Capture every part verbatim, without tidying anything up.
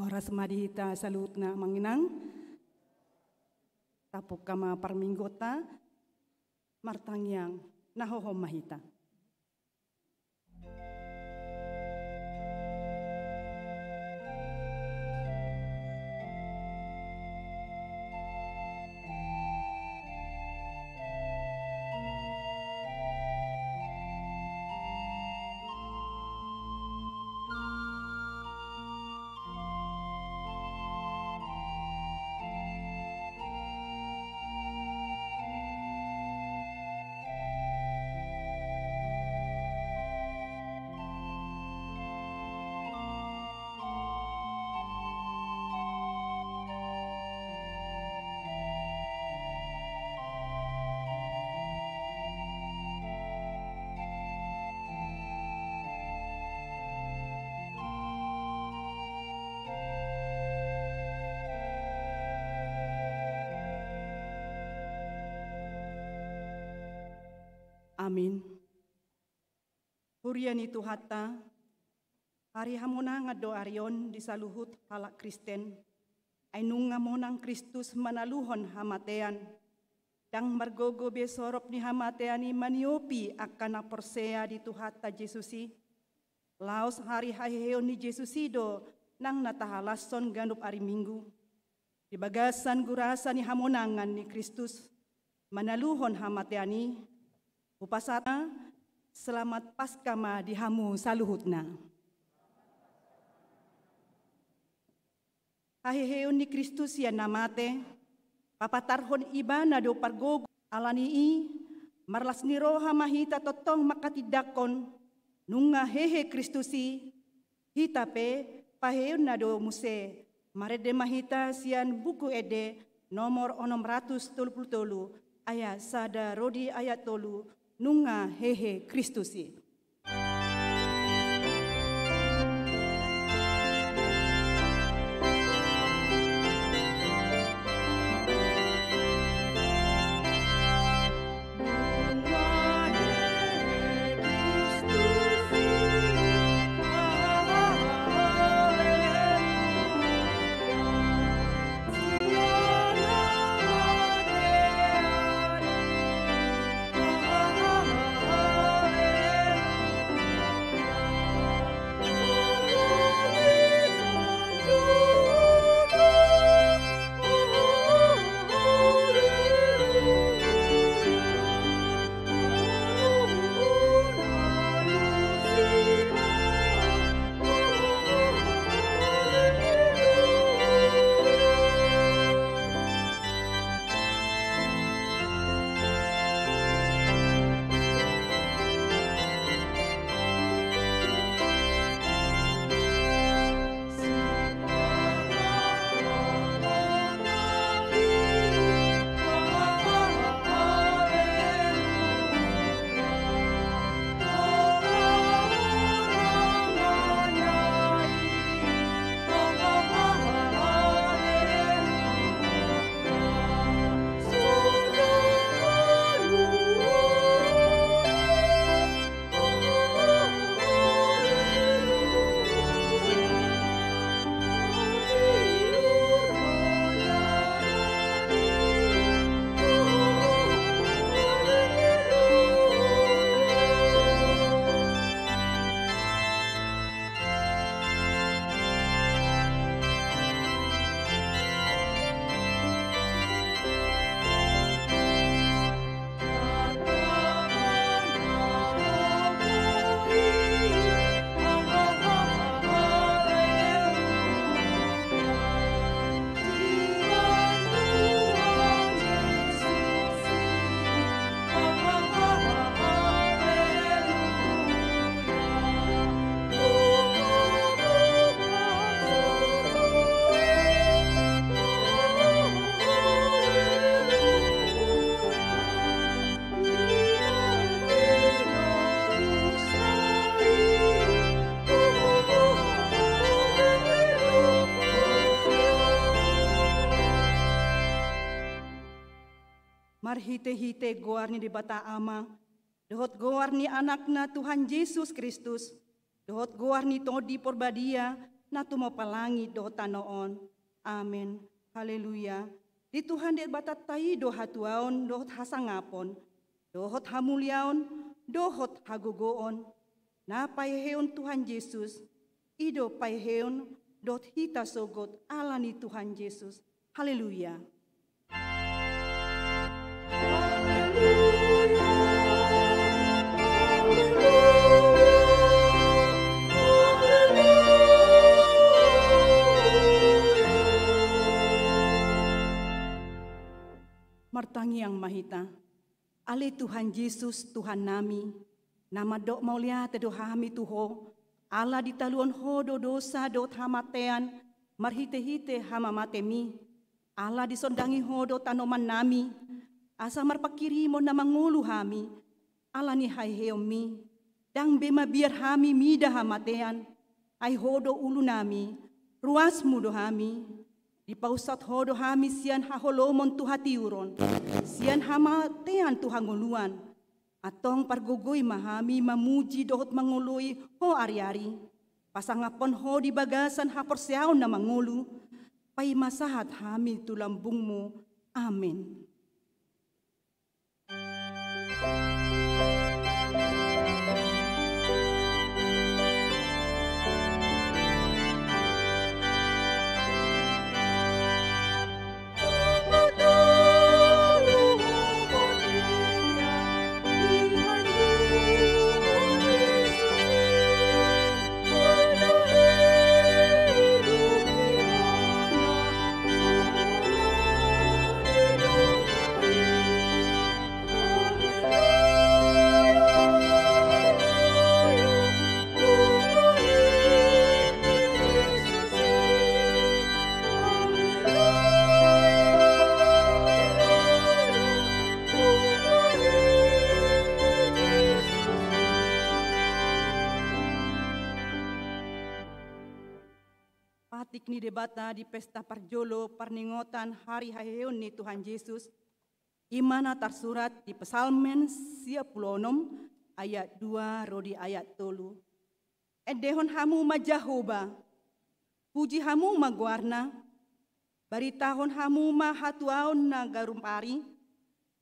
Horas ma di hita saluhutna, Amang Inang. Tapungka ma parmingguonta, martangiang na hohom ma hita. Amin. Huria ni Tuhanta, ari hamonangan do ari on di saluhut halak Kristen, ai nunga monang Kristus manaluhon hamatean. Ndang margogo be sorop ni hamatean i maniopi angka na porsea di Tuhanta Jesus i. Laos ari haheheon ni Jesus i do nang na tahalashon ganup ari Minggu. Di bagasan gurasa ni hamonangan ni Kristus manaluhon hamatean i, hupasahat selamat Paskah ma di hamu saluhutna. Haheheon ni Kristus sian na mate, papatarhon Ibana do pargogo. Ala ni i, marlas ni roha ma hita tongtong manghatindanghon, nunga hehe Kristus i, hita pe paheheonna do muse. Marende ma hita sian Buku Ende nomor onom ratus tolu pulu tolu, ayat sada ro di ayat tolu, nunga hehe Kristus i. Marhitehite goar ni Debata Ama, dohot goar ni Anakna Tuhan Jesus Kristus, dohot goar ni Tondi Porbadia, na tumompa langit dohot tano on. Amen. Haleluya. Di Tuhan Debatanta i do hatuaon dohot hasangapon, dohot hamuliaon, dohot hagogoon. Na paheheon Tuhan Jesus, i do paheheon dohot hita sogot ala ni Tuhan Jesus. Haleluya. Martangiang ma hita. Ale Tuhan Jesus, Tuhannami, na mandok mauliate do hami tu Ho, ala ditaluhon Ho do dosa dohot hamatean marhitehite hamamatemi, ala disondangi Ho do tanomannami, asa marpanghirimon na mangolu hami, ala ni haheheonmi. Ndang be mabiar hami mida hamatean, ai Ho do ulunami, ruasmu do hami. Dipausat Ho do hami sian haholomon tu hatiuron, sian hamatean tu hangoluan. Antong pargogoi ma hami mamuji dohot mangoloi Ho ariari. Pasangaphon Ho di bagasan haporseaon na mangolu, paima sahat hami tu lambungmu. Amen. Patik ni Debata di pesta parjolo parningotan hari haheheon ni Tuhan Jesus, i ma na tarsurat di Psalmen sia pulu onom ayat dua ro di ayat tolu. Endehon hamu ma Jahowa, puji hamu ma goarna, baritahon hamu ma hatuaon na garumpari,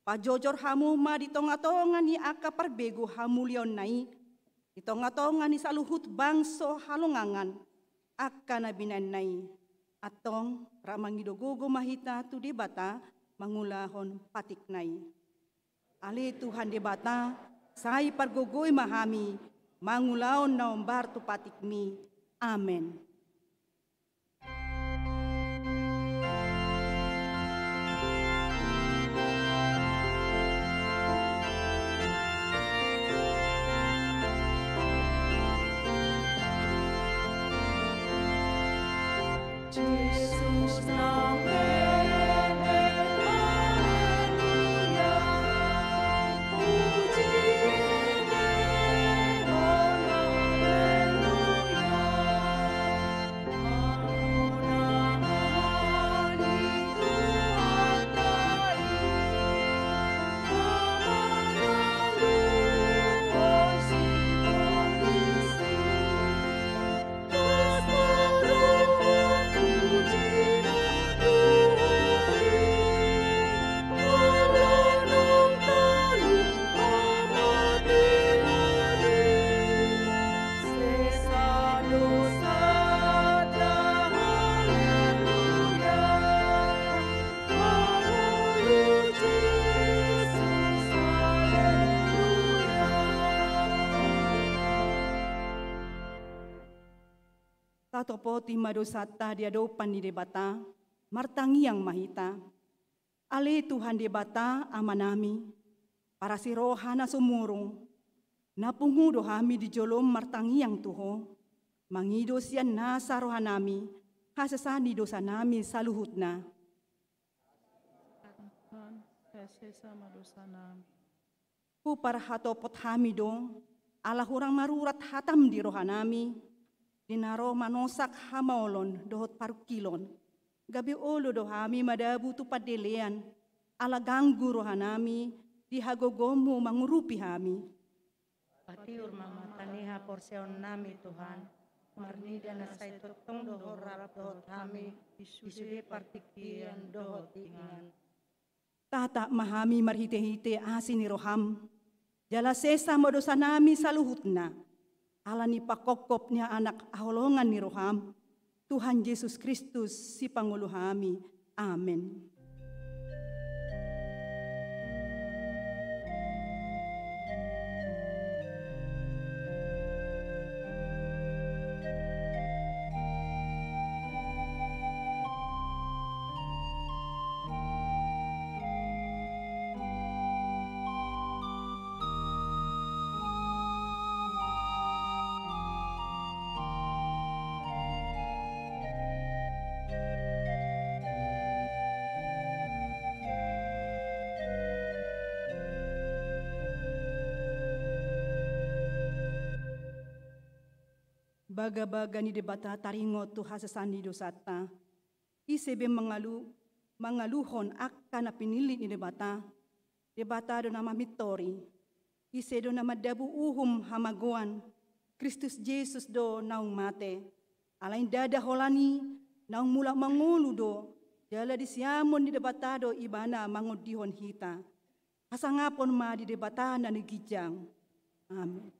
pajojor hamu ma di tongatonga ni angka parbegu hamuliaonna i, di tongatonga ni saluhut bangso halongangan angka na binahenna i. Antong rap mangido gogo ma hita tu Debata mangulahon patikna i. Ale Tuhan Debata, sai pargogoi ma hami mangulahon na hombar tu patikmi. Amen. Tatopoti ma dosanta di adopan ni Debata, martangiang ma hita. Ale Tuhan Debata Amanami, parasi roha na sumurung, na pungu do hami di jolom martangiang tu Ho, mangido sian nasa rohanami hasesaan ni dosanami saluhutna. Tuhan, sesa ma dosanami. Huparhatopot hami do, ala hurang marurat hatam di rohanami, di na ro manosak hamaolon dohot parungkilon. Gabe olo do hami madabu tu pandelean, ala ganggu rohanami di hagogoonmu mangurupi hami. Patiur ma mata ni haporseaonnami, Tuhan, marnida na sai tongtong do Ho rap dohot hami, di sude partingkian dohot ingan. Tatap ma hami marhitehite asi ni roham, jala sesa ma dosanami saluhutna, ala ni panghophop ni Anak haholongan ni roham, Tuhan Jesus Kristus, Sipangolu hami. Amen. Bagabaga ni Debata taringot tu hasesaan ni dosanta. Ise be mangalu-, mangaluhon angka na pinillit ni Debata? Debata do na mamintori. Ise do na mandabu uhum hamagoan? Kristus Jesus do naung mate. Alai ndada holan i, naung mulak mangolu do, jala di siamun ni Debata do Ibana mangondihon hita. Hasangapon ma di Debata na ginjang. Amen.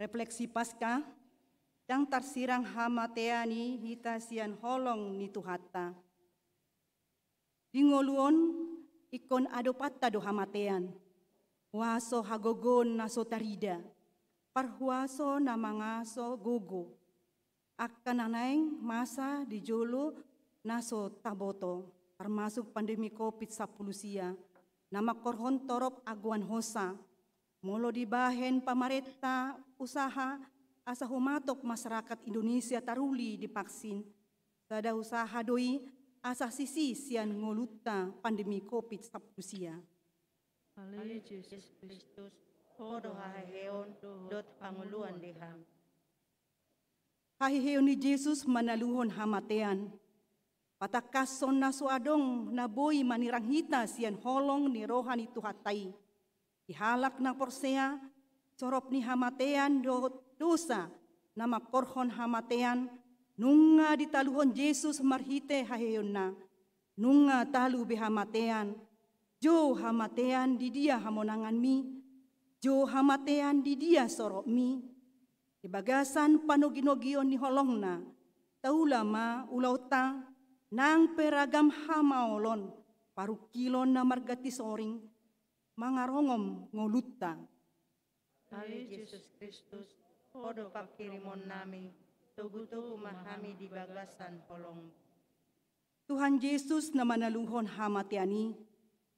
Refleksi Paskah, ndang tarsirang hamatean i hita sian holong ni Tuhanta. Di ngolu on, ingkon adopanta do hamatean. Huaso hagogoon na so tarida, parhuaso na mangaso gogo. Angka na naeng masa di jolo na so taboto, termasuk pandemi covid sampulu sia, na mangkorhon torop agoan hosa. Molo dibahen pamarenta usaha asa humatop masyarakat Indonesia taruli divaksin, sada usaha do i asa sisi sian ngolunta pandemi covid sampulu sia. Ale Jesus Kristus, Ho do haheheon dohot hangoluan di hami. Haheheon ni Jesus manaluhon hamatean. Patangkashon na so adong na boi manirang hita sian holong ni roha ni Tuhanta i. Di halak na porsea, sorop ni hamatean dohot dosa na mangkorhon hamatean, nunga ditaluhon Jesus marhite haheheonna. Nunga talu be hamatean. Jo hamatean, di dia hamonanganmi? Jo hamatean, di dia soropmi? Di bagasan panogi-nogion ni holongna, taula ma ulaonta, nang pe ragam hamaolon, parungkilon na marganti soring, mangarongom ngolunta. Ale Jesus Kristus, Ho do panghirimonnami, togu-togu ma hami di bagasan holongmu. Tuhan Jesus na manaluhon hamatean i,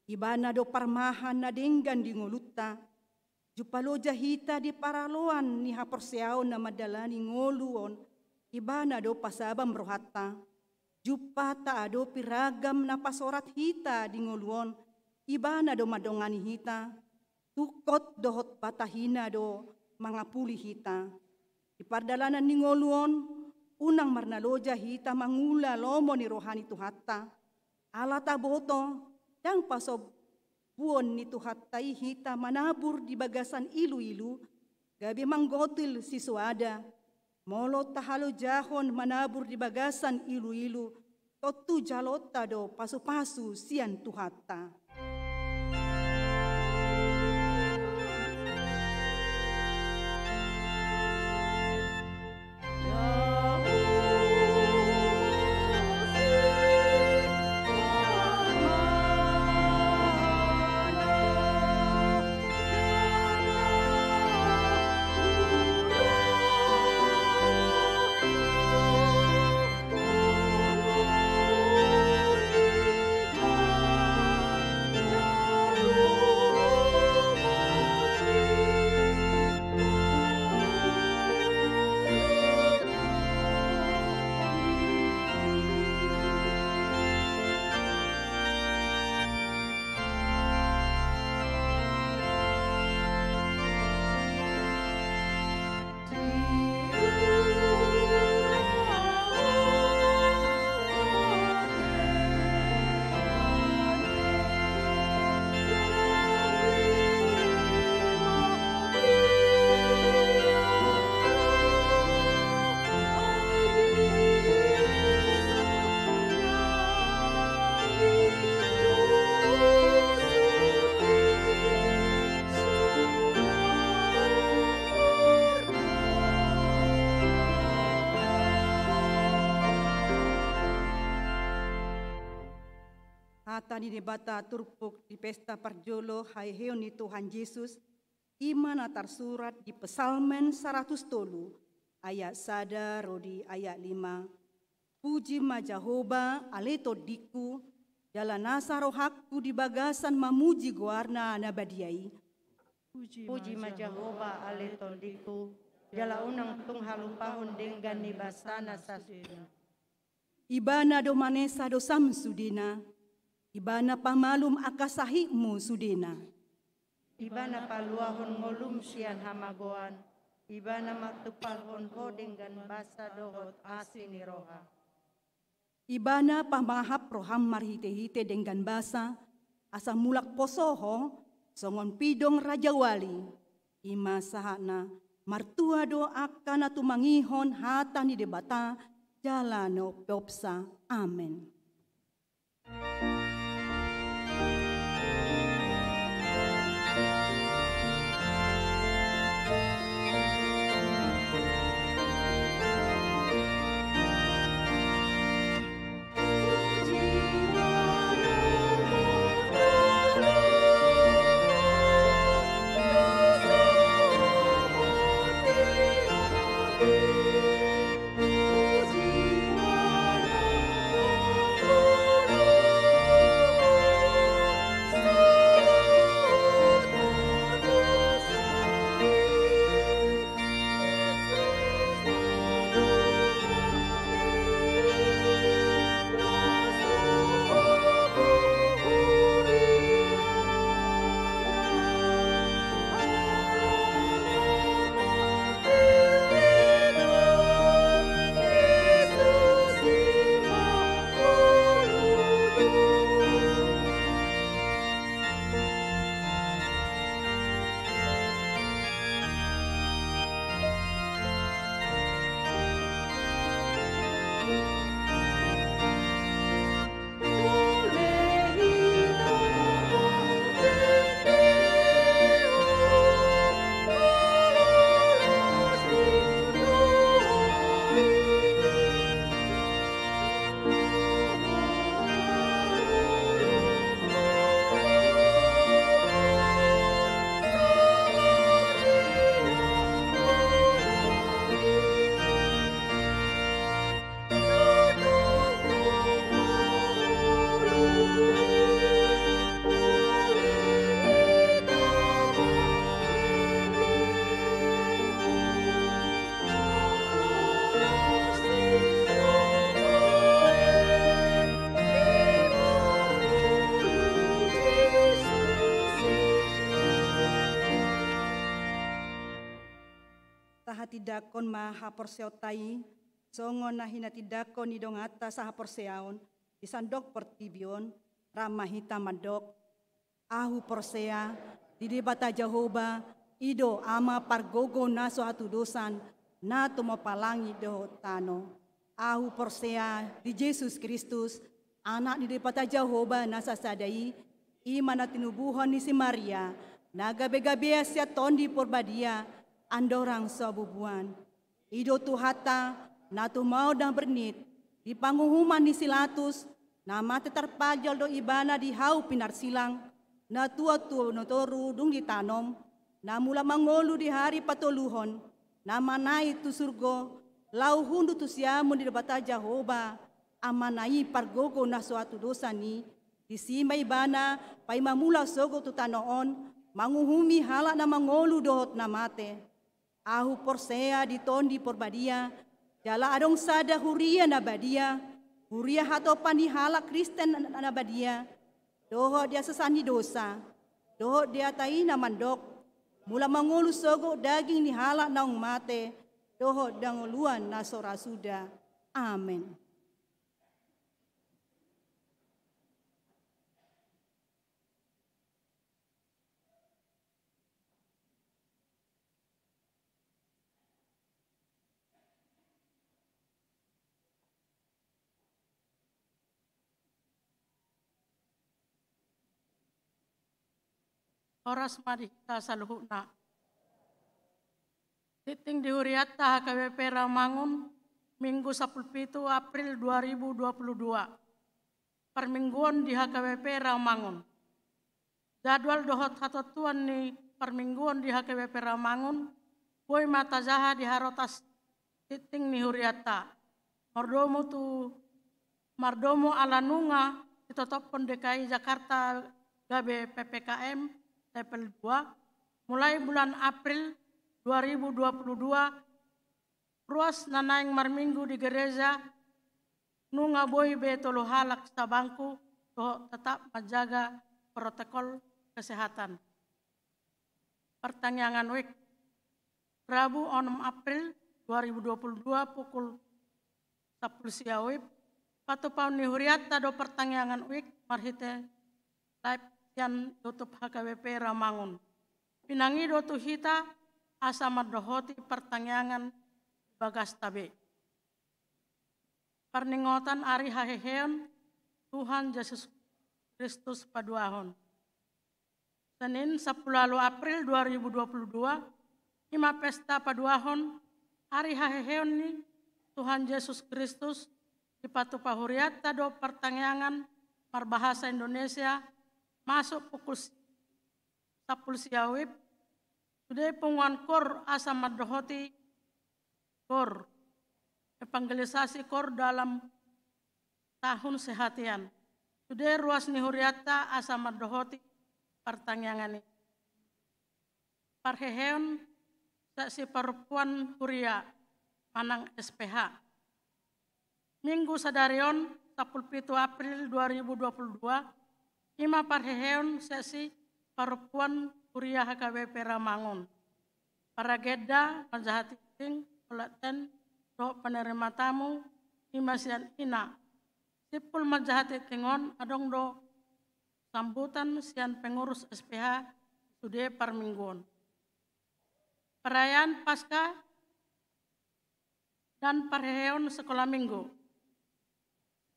Ibana do parmahan na denggan di ngolunta. Jumpang loja hita di paraloan ni haporseaon na mandalani ngolu on, Ibana do pasabam rohanta. Jumpang taadopi ragam na pasorat hita di ngolu on, Ibana do mandongani hita. Tungkot dohot batahina do mangapuli hita. Di pardalanan ni ngolu on, unang marnaloja hita mangula lomo ni roha ni Tuhanta. Ala taboto, ndang pasombuon ni Tuhanta i hita manabur di bagasan ilu-ilu, gabe manggotil sisoada. Molo tahalojahon manabur di bagasan ilu-ilu, tontu jaloonta do pasu-pasu sian Tuhanta. Hata ni Debata turpuk di pesta parjolo haheheon ni Tuhan Jesus, i ma na tarsurat di Psalmen saratus tolu, ayat sada ro di ayat lima. Puji ma Jahowa, ale tondingku, jala nasa rohangku di bagasan mamuji goarna na badia i. Puji ma Jahowa, ale tondingku, jala unang tung halupahon denggan ni basana sasudena. Ibana do manesa dosam sudena, Ibana pamalum angka sahitmu sudena. Ibana paluahon ngolum sian hamagoan, Ibana mantumpalhon ho denggan basa dohot asi ni roha. Ibana pamahap roham marhitehite denggan basa, asa mulak poso ho songon pidong rajawali. I ma sahatna, martua do angka na tumangihon hata ni Debata jala na umpeopsa. Amen. Tahatindangkon ma haporseaonta i, songon na hinatindangkon ni donganta sahaporseaon di sandok portibi on, ra ma hita mandok. Ahu porsea di Debata Jahowa, i do Ama pargogo na so hatudosan, na tumompa langit dohot tano. Ahu porsea di Jesus Kristus, Anak ni Debata Jahowa na sasada i, i ma na tinubuhon ni si Maria, na gabegabean sian Tondi Porbadia, andorang so bubuan. I do Tuhanta, na tumao na bernit, di panguhuman ni si Latus, na mate tarpajal do ibana di hau pinarsilang, na tua tu na toru dung ditanom, na mulak mangolu di ari patoluhon, na manaek tu surgo, laho hundul tu siamun ni Debata Jahowa, Amana i pargogo na so hatudosan i, disi ma ibana paima mulak sogot tu tano on, manguhumi halak na mangolu dohot na mate. Ahu porsea di Tondi Porbadia, jala adong sada huria na badia, huria hatopan ni halak Kristen na, na badia, dohot di hasesaan ni dosa, dohot di hata i na mandok, mulak mangolu sogot daging ni halak naung mate, dohot di hangoluan na so ra suda. Amen. Horas ma di hita saluhutna. Tingting di hurianta H K B P Rawamangun, Minggu sampulu pitu April dua ribu dua puluh dua. parmingguon di H K B P Rawamangun. Jadwal dohot hatontuan ni parmingguon di H K B P Rawamangun boi ma tajaha di harotas tingting ni hurianta. Mardomu tu, mardomu ala nunga ditotophon D K I Jakarta gabe P P K M level dua, mulai bulan April dua ribu dua puluh dua, ruas na naeng marminggu di gereja, nunga boi be tolu halak sabangku, dohot tetap manjaga protokol kesehatan. Partangiangan wijk. Rabu onom April dua ribu dua puluh dua pukul sampulu sia WIB, patupaon ni hurianta do partangiangan wijk marhite live sian YouTube H K B P Rawamangun. Pinangido tu hita asa mandohoti partangiangan bagasta be. Parningotan ari haheheon Tuhan Jesus Kristus paduahon. Senin, sampulu ualu April dua ribu dua puluh dua, ima pesta paduahon ari haheheon ni Tuhan Jesus Kristus. Dipatupa hurianta do partangiangan marbahasa Indonesia masuk pukul si-, sampulu sia WIB, sude punguan koor asa mandohoti koor, evangelisasi koor dalam tahun sehatian. Sude ruas ni hurianta asa mandohoti partangiangan i. Parheheon seksi parompuan huria manang S P H. Minggu sadari on, sampulu pitu April dua ribu dua puluh dua, ima parheheon seksi parompuan huria H K B P Rawamangun. Paragenda manjaha tingting, kolekten, dohot penerima tamu, ima sian ina. Simpul manjaha tingting on, adong do sambutan sian pengurus S P H sude parmingguon. Perayaan Paskah dan parheheon sekolah minggu.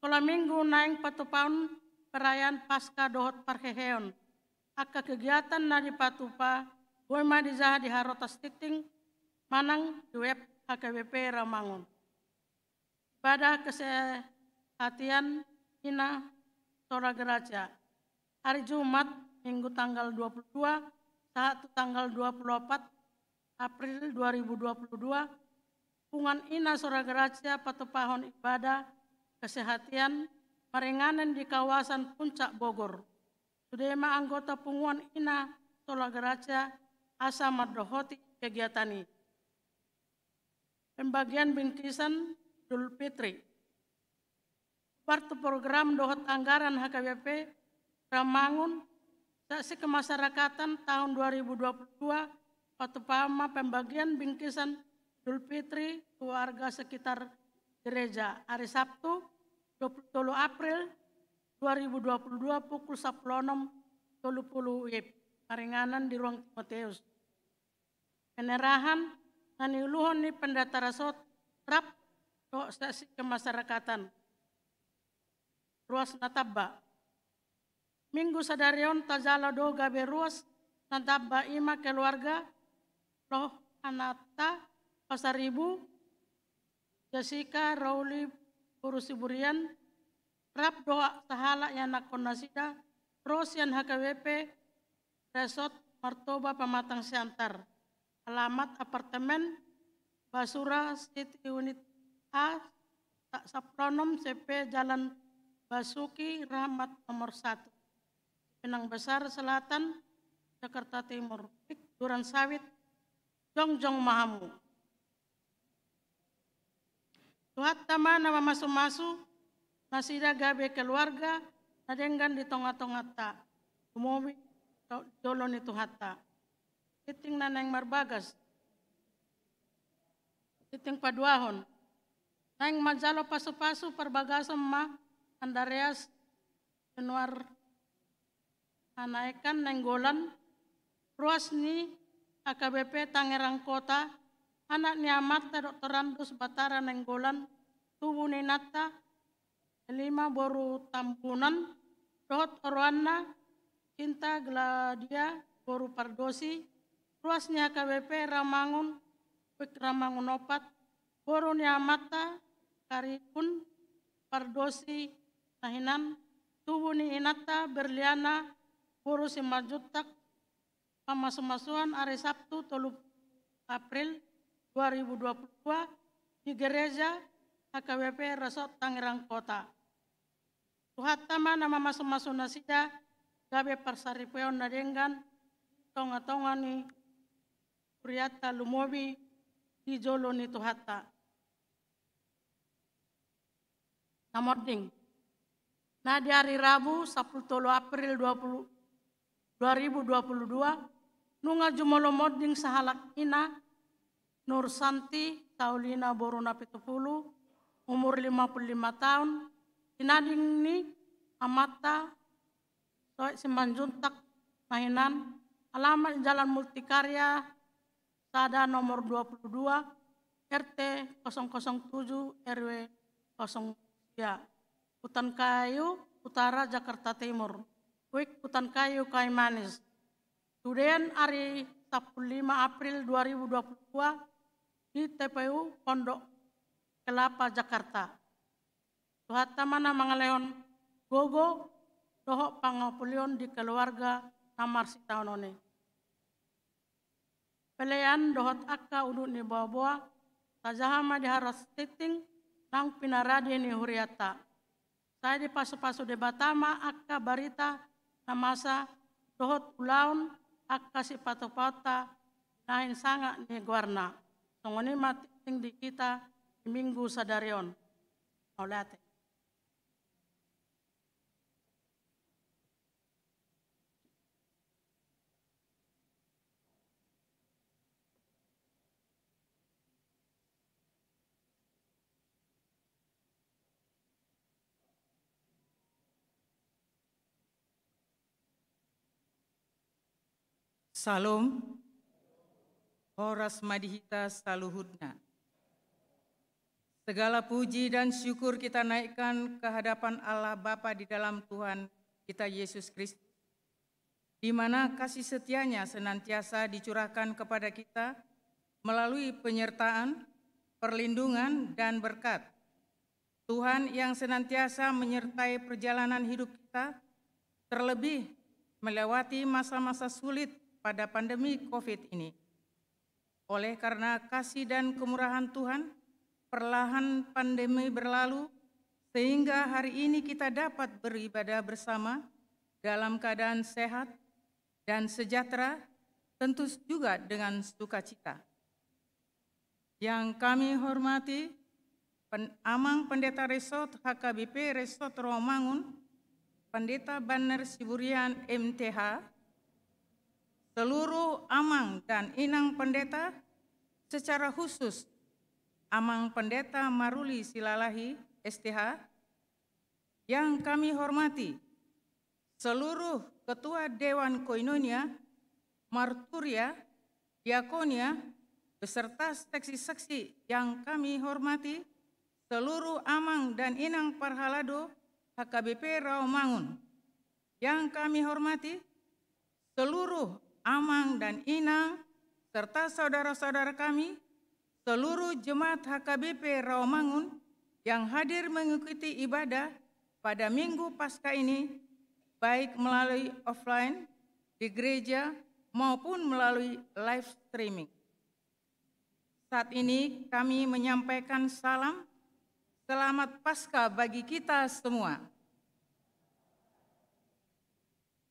Sekolah minggu naeng patupaon perayaan Paskah dohot parheheon. Angka kegiatan na dipatupa boi ma dijaha di harotas tingting manang di web H K B P Rawamangun. Ibadah kesehatian ina Sora Gracia. Hari Jumat, Minggu tanggal dua puluh dua sahat tu tanggal dua puluh opat April dua ribu dua puluh dua, punguan ina Sora Gracia patupahon ibadah kesehatian maringanan di kawasan Puncak Bogor. Sude ma anggota punguan ina Sora Gracia asa mandohoti kegiatan i. Pembagian bingkisan Idul Fitri. Hombar tu program dohot anggaran H K B P Rawamangun, seksi kemasyarakatan tahun dua ribu dua puluh dua, patupaon ma pembagian bingkisan Idul Fitri tu warga sekitar gereja, hari Sabtu, dua puluh tolu April dua ribu dua puluh dua, pukul sampulu onom tolu puluh WIB, maringanan di Ruang Timoteus. Penyerahan na niuluhon ni Pendeta Resort rap dohot seksi kemasyarakatan. Ruas na tamba. Minggu sadari on tajalo do gabe ruas na tamba, ima keluarga Loh Ananta Pasaribu, Jessica, Rauli, boru Siburian, rap dohot sahalak ianakhon nasida, ro sian H K B P Resort Martoba Pematang Siantar. Alamat apartemen Basura City Unit A, sa-, sampulu onom C P, Jalan Basuki Rahmat nomor satu, Cipinang Besar Selatan, Jakarta Timur. Duran Sawit, jongjong ma hamu. Tuhanta ma na mamasumasu nasida gabe keluarga na denggan di tongatonganta, lumobi tu jolo ni Tuhanta. Tingting na naeng marbagas. Tingting paduahon. Naeng manjalo pasupasu parbagason ma Andreas Januar Anaekan Nainggolan, ruas ni H K B P Tangerang Kota, anak ni amanta Doktor Andus Batara Nainggolan, tubu ni inanta Elima boru Tambunan, dohot oroanna Cinta Gladia boru Pardosi, ruas ni H K B P Rawamangun, WIB Rawamangun opat, boru ni amanta Karibun Pardosi na hinan, tubu ni inanta Berliana boru Simanjuntak, pamasumasuon ari Sabtu tolu April dua ribu dua puluh dua di Gereja H K B P Resort Tangerang Kota. Tuhanta ma na mamasumasu nasida gabe parsaripeon na denggan di tongatonga ni hurianta, lumobi di jolo ni Tuhanta. Na monding. Na di ari Rabu sampulu tolu April dua puluh, dua ribu dua puluh dua, nunga jumolo monding sahalak ina, Nur Santi Taulina boru Napitupulu, umur lima puluh lima taon, tinading ni amanta Soek Simanjuntak na hinan, alamat Jalan Multikarya sada nomor dua puluh dua, R T kosong kosong tujuh, R W kosong sia, Hutan Kayu Utara, Jakarta Timur, Wik Hutan Kayu Kayu Manis. Tudean ari sampulu lima April dua ribu dua puluh dua di T P U Pondok Kelapa, Jakarta. Tuhanta ma na mangalehon gogo dohot pangapulion di keluarga na marsitaonon i. Pelean dohot angka udut ni boaboa, tajaha ma di haroro sititi nang pinaradi ni hurianta. Sai dipasupasu Debata ma angka barita na masa dohot ulaon angka sipatupaonta di naeng sangap ni goarna. Songon i ma tingting di hita di Minggu sadari on. Mauliate. Syalom. Horas ma di hita saluhutna. Segala puji dan syukur kita naikkan ke hadapan Allah Bapa di dalam Tuhan kita Yesus Kristus, di mana kasih setia-Nya senantiasa dicurahkan kepada kita melalui penyertaan, perlindungan, dan berkat Tuhan yang senantiasa menyertai perjalanan hidup kita, terlebih melewati masa-masa sulit pada pandemi covid ini. Oleh karena kasih dan kemurahan Tuhan, perlahan pandemi berlalu, sehingga hari ini kita dapat beribadah bersama dalam keadaan sehat dan sejahtera, tentu juga dengan sukacita. Yang kami hormati, Pen-, Amang Pendeta Resort H K B P Resort Rawamangun, Pendeta Banner Siburian M T H, seluruh Amang dan Inang Pendeta, secara khusus Amang Pendeta Maruli Silalahi S T H, yang kami hormati, seluruh Ketua Dewan Koinonia, Marturia, Diakonia, beserta seksi-seksi yang kami hormati, seluruh Amang dan Inang Parhalado H K B P Rawamangun, yang kami hormati, seluruh Amang dan Inang, serta saudara-saudara kami, seluruh jemaat H K B P Rawamangun yang hadir mengikuti ibadah pada Minggu Paskah ini, baik melalui offline di gereja maupun melalui live streaming. Saat ini kami menyampaikan salam selamat Paskah bagi kita semua.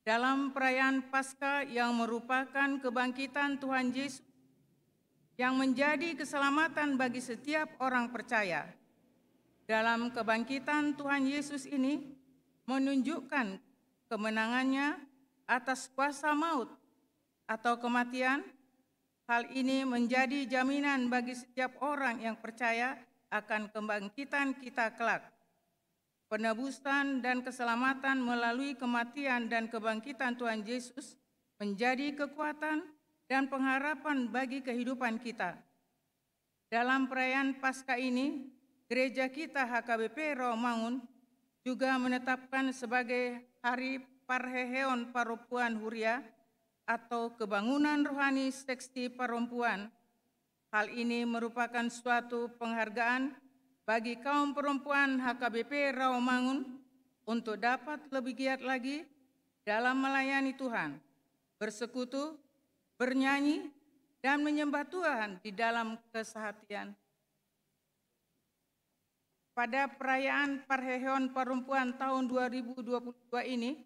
Dalam perayaan Paskah yang merupakan kebangkitan Tuhan Yesus, yang menjadi keselamatan bagi setiap orang percaya. Dalam kebangkitan Tuhan Yesus ini menunjukkan kemenangan-Nya atas kuasa maut atau kematian. Hal ini menjadi jaminan bagi setiap orang yang percaya akan kebangkitan kita kelak. Penebusan dan keselamatan melalui kematian dan kebangkitan Tuhan Yesus menjadi kekuatan dan pengharapan bagi kehidupan kita. Dalam perayaan Paskah ini, gereja kita H K B P Rawamangun juga menetapkan sebagai Hari Parheheon Parompuan Huria atau Kebangunan Rohani Seksi Parompuan. Hal ini merupakan suatu penghargaan bagi kaum perempuan H K B P Rawamangun untuk dapat lebih giat lagi dalam melayani Tuhan, bersekutu, bernyanyi, dan menyembah Tuhan di dalam kesehatian. Pada perayaan parheheon parompuan tahun dua ribu dua puluh dua ini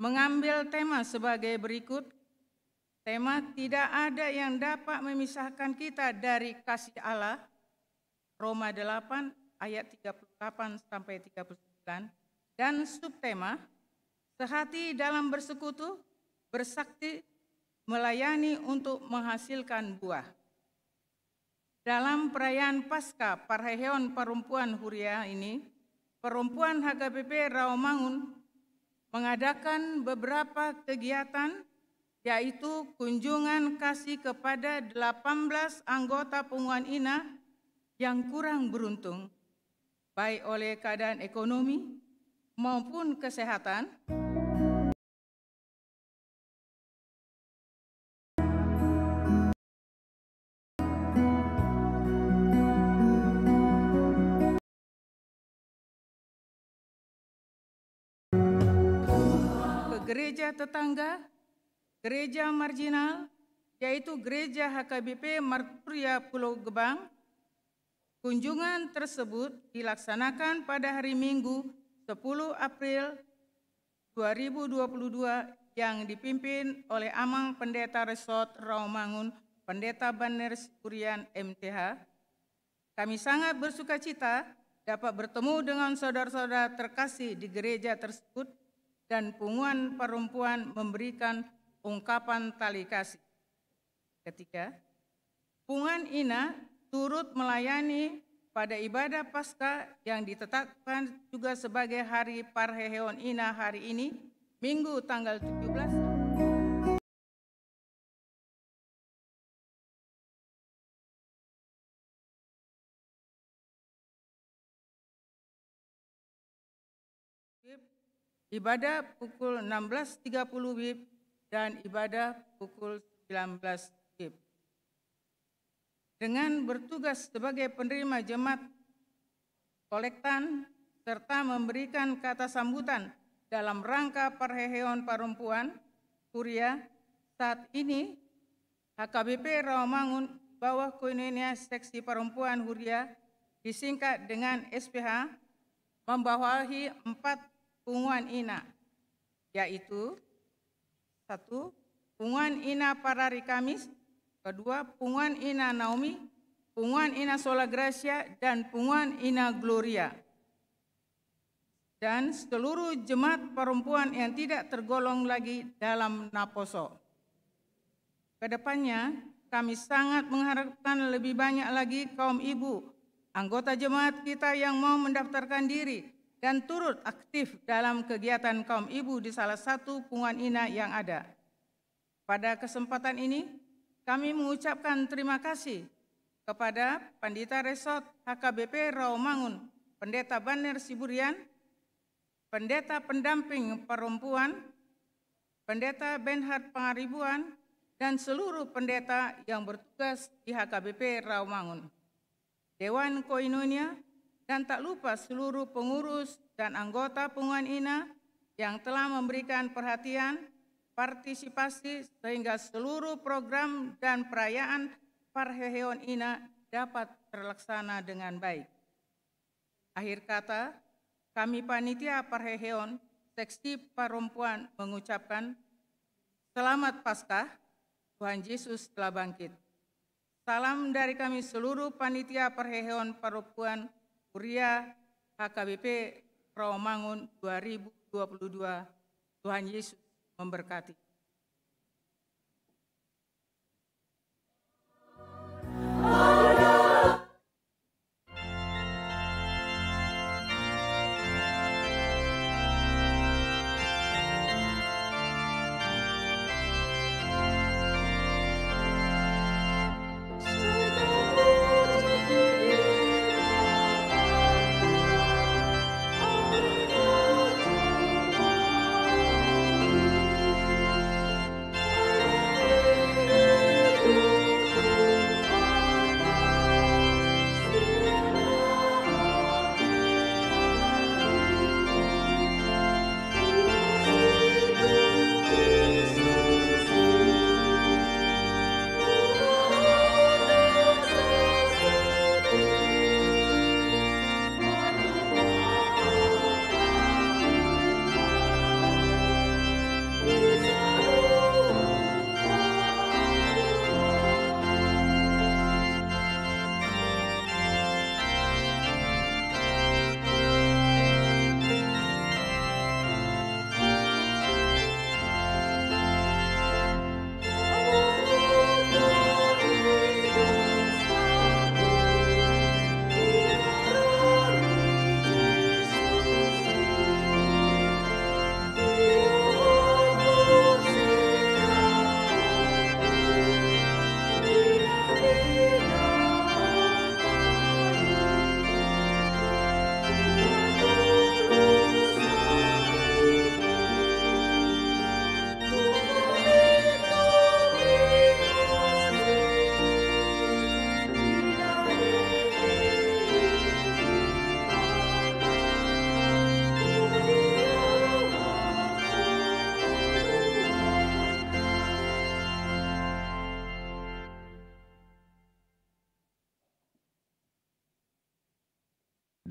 mengambil tema sebagai berikut. Tema tidak ada yang dapat memisahkan kita dari kasih Allah, Roma delapan ayat tiga puluh delapan sampai tiga puluh sembilan, dan subtema sehati dalam bersekutu, bersakti, melayani untuk menghasilkan buah. Dalam perayaan Paskah parheheon parompuan huria ini, perompuan H K B P Rawamangun mengadakan beberapa kegiatan, yaitu kunjungan kasih kepada delapan belas anggota punguan ina yang kurang beruntung, baik oleh keadaan ekonomi maupun kesehatan. Ke gereja tetangga, gereja marginal, yaitu Gereja H K B P Marturia Pulau Gebang. Kunjungan tersebut dilaksanakan pada hari Minggu, sepuluh April dua ribu dua puluh dua, yang dipimpin oleh Amang Pendeta Resort Rawamangun, Pendeta Banner Siburian, M T H. Kami sangat bersukacita dapat bertemu dengan saudara-saudara terkasih di gereja tersebut, dan punguan parompuan memberikan ungkapan tali kasih. Ketiga, punguan ina turut melayani pada ibadah Paskah yang ditetapkan juga sebagai hari parheheon ina hari ini, Minggu tanggal tujuh belas. Ibadah pukul enam belas tiga puluh WIB dan ibadah pukul sembilan belas WIB. Dengan bertugas sebagai penerima jemaat kolektan serta memberikan kata sambutan dalam rangka parheheon parompuan huria, saat ini H K B P Rawamangun Bawah Koinonia Seksi Parompuan Huria, disingkat dengan S P H, membawahi empat punguan ina, yaitu: satu, punguan ina Parari Kamis; kedua, punguan ina Naomi; punguan ina Sola Gracia; dan punguan ina Gloria, dan seluruh jemaat parompuan yang tidak tergolong lagi dalam naposo. Kedepannya, kami sangat mengharapkan lebih banyak lagi kaum ibu, anggota jemaat kita yang mau mendaftarkan diri dan turut aktif dalam kegiatan kaum ibu di salah satu punguan ina yang ada. Pada kesempatan ini, kami mengucapkan terima kasih kepada Pandita Resort H K B P Rawamangun, Pendeta Banner Siburian, Pendeta Pendamping Parompuan, Pendeta Benhard Pangaribuan, dan seluruh pendeta yang bertugas di H K B P Rawamangun, Dewan Koinonia, dan tak lupa seluruh pengurus dan anggota punguan ina yang telah memberikan perhatian, partisipasi, sehingga seluruh program dan perayaan parheheon ina dapat terlaksana dengan baik. Akhir kata, kami panitia parheheon Seksi Parompuan mengucapkan, Selamat Paskah, Tuhan Yesus telah bangkit. Salam dari kami seluruh panitia parheheon parompuan Huria H K B P Rawamangun dua ribu dua puluh dua. Tuhan Yesus memberkati.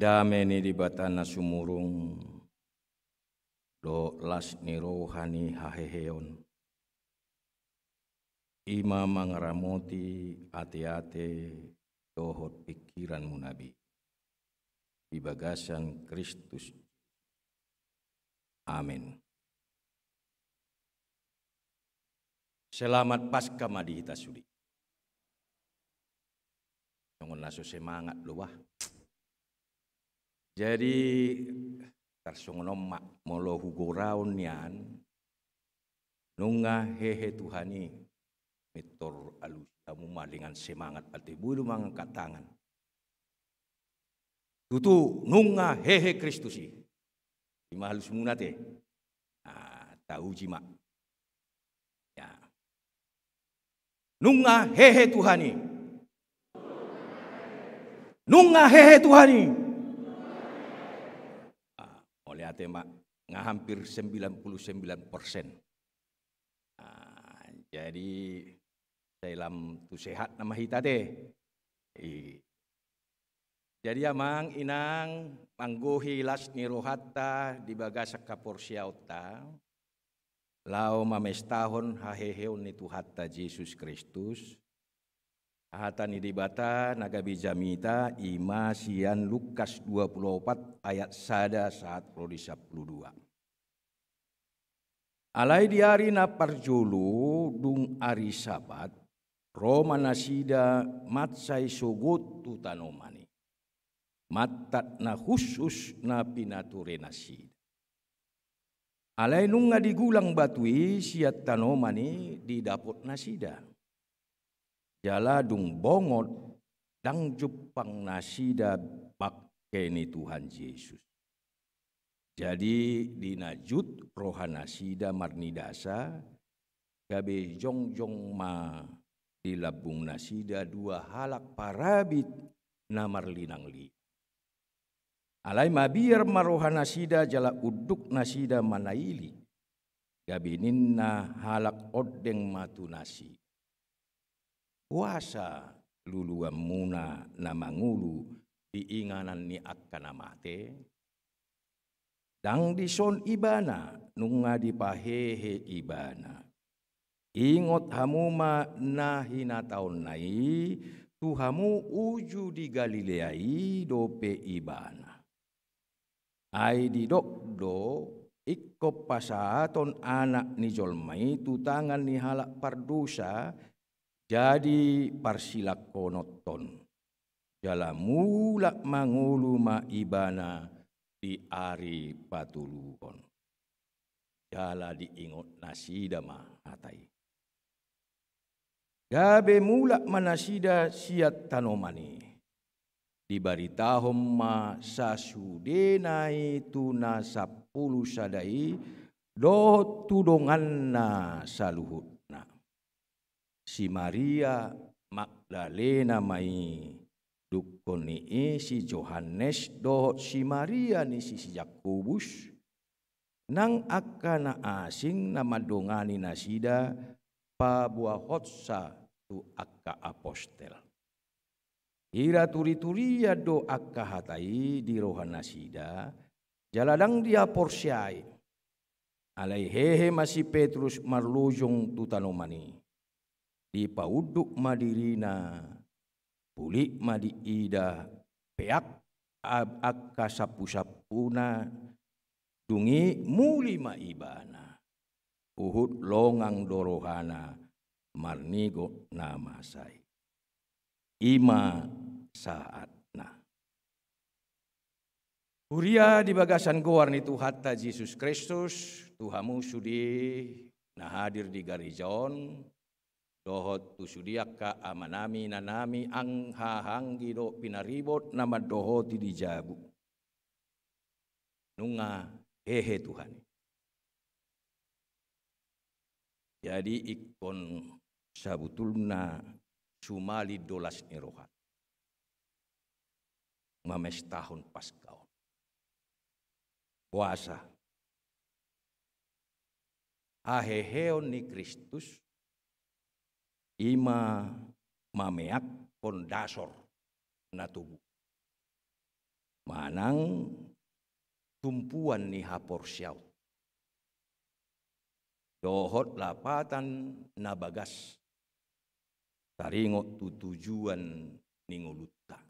Dame ni Debata na sumurung dohot las ni roha ni haheheon, i ma mangaramoti ateate dohot pingkiranmuna be di bagasan Kristus. Amen. Selamat Paskah ma di hita sude. Songon na so semangat do bah. Jadi, tarsongon on ma, molo hugoraon nian, nunga hehe Tuhan i, mintor alusi hamu ma dengan semangat, ate boi do mangangkat tangan. Tutu, nunga hehe Kristus i. I ma alusmuna ate. Nah, tauji ma. Ya. Nunga hehe Tuhan i. Nunga hehe Tuhan i. Ah, mauliate ma, nga hampir sembilan puluh sembilan persen. Ah, jadi, sai lam tu sehat nama hita ate. I. Jadi amang, inang, manggohi las ni rohanta di bagasan haporseaonta, laho mamestahon haheheon ni Tuhanta Jesus Kristus, hata ni Debata na gabe jamita, i ma sian Lukas dua puluh opat ayat sada sahat ro di sampulu dua. Alai di ari na parjolo, dung ari Sabat, ro ma nasida mansai sogot tu tanoman i, mantat na hushus na pinature nasida. Alai nunga digulang batu i sian tanoman i, didapot nasida. Jala dung bongot, ndang jumpang nasida bangke ni Tuhan Jesus. Jadi, di na jut roha nasida marnidasa, gabe jongjong ma di lambung nasida dua halak parabit na marlinanglinang. Alai mabiar ma roha nasida jala unduk nasida manaili, gabe ninna halak ondeng ma tu nasida: Boasa luluanmuna na mangolu di inganan ni angka na mate? Ndang dison ibana, nunga dipahehe ibana. Ingot hamu ma na hinataonna i tu hamu uju di Galilea i dope ibana. Ai didok do, ingkon pasahaton Anak ni jolma i tu tangan ni halak pardosa, jadi parsilangkononhon. Jala mulak mangolu ma ibana di ari patoluhon. Jala diingot nasida ma hata i. Gabe mulak ma nasida sian tanoman i. Dibaritahon ma sasudena i tu na sampulu sada i, dohot tu donganna saluhutna. Si Maria Magdalena ma i, dungkon ni i si Johannes, dohot si Maria ni si, si Jakobus, nang angka na asing na mandongani nasida paboahonsa tu angka apostel. Hira turiturian do angka hata i di roha nasida, jala ndang dihaporseai. Alai hehe ma si Petrus marlojong tu tanoman i. Dipaunduk ma dirina, bulik ma diida, peak ab-, angka sampusampuna, dung i muli ma ibana. Huhut longang do rohana marnigot na masa i. I ma sahatna. Huria di bagasan goar ni Tuhanta Jesus Kristus, tu hamu sude na hadir di gareja on, dohot tu sude angka amanami, inanami, angka hahaanggi dohot pinaribot na mandohoti di jabu. Nunga hehe Tuhan i. Jadi ingkon sabutulna sumalin do las ni roha mamestahon Paskah on. Boasa? Haheheon ni Kristus i ma mameakkon dasor na tubu. manang tumpuan ni haporseaon dohot lapatan na bagas taringot tu tujuan ni ngolunta,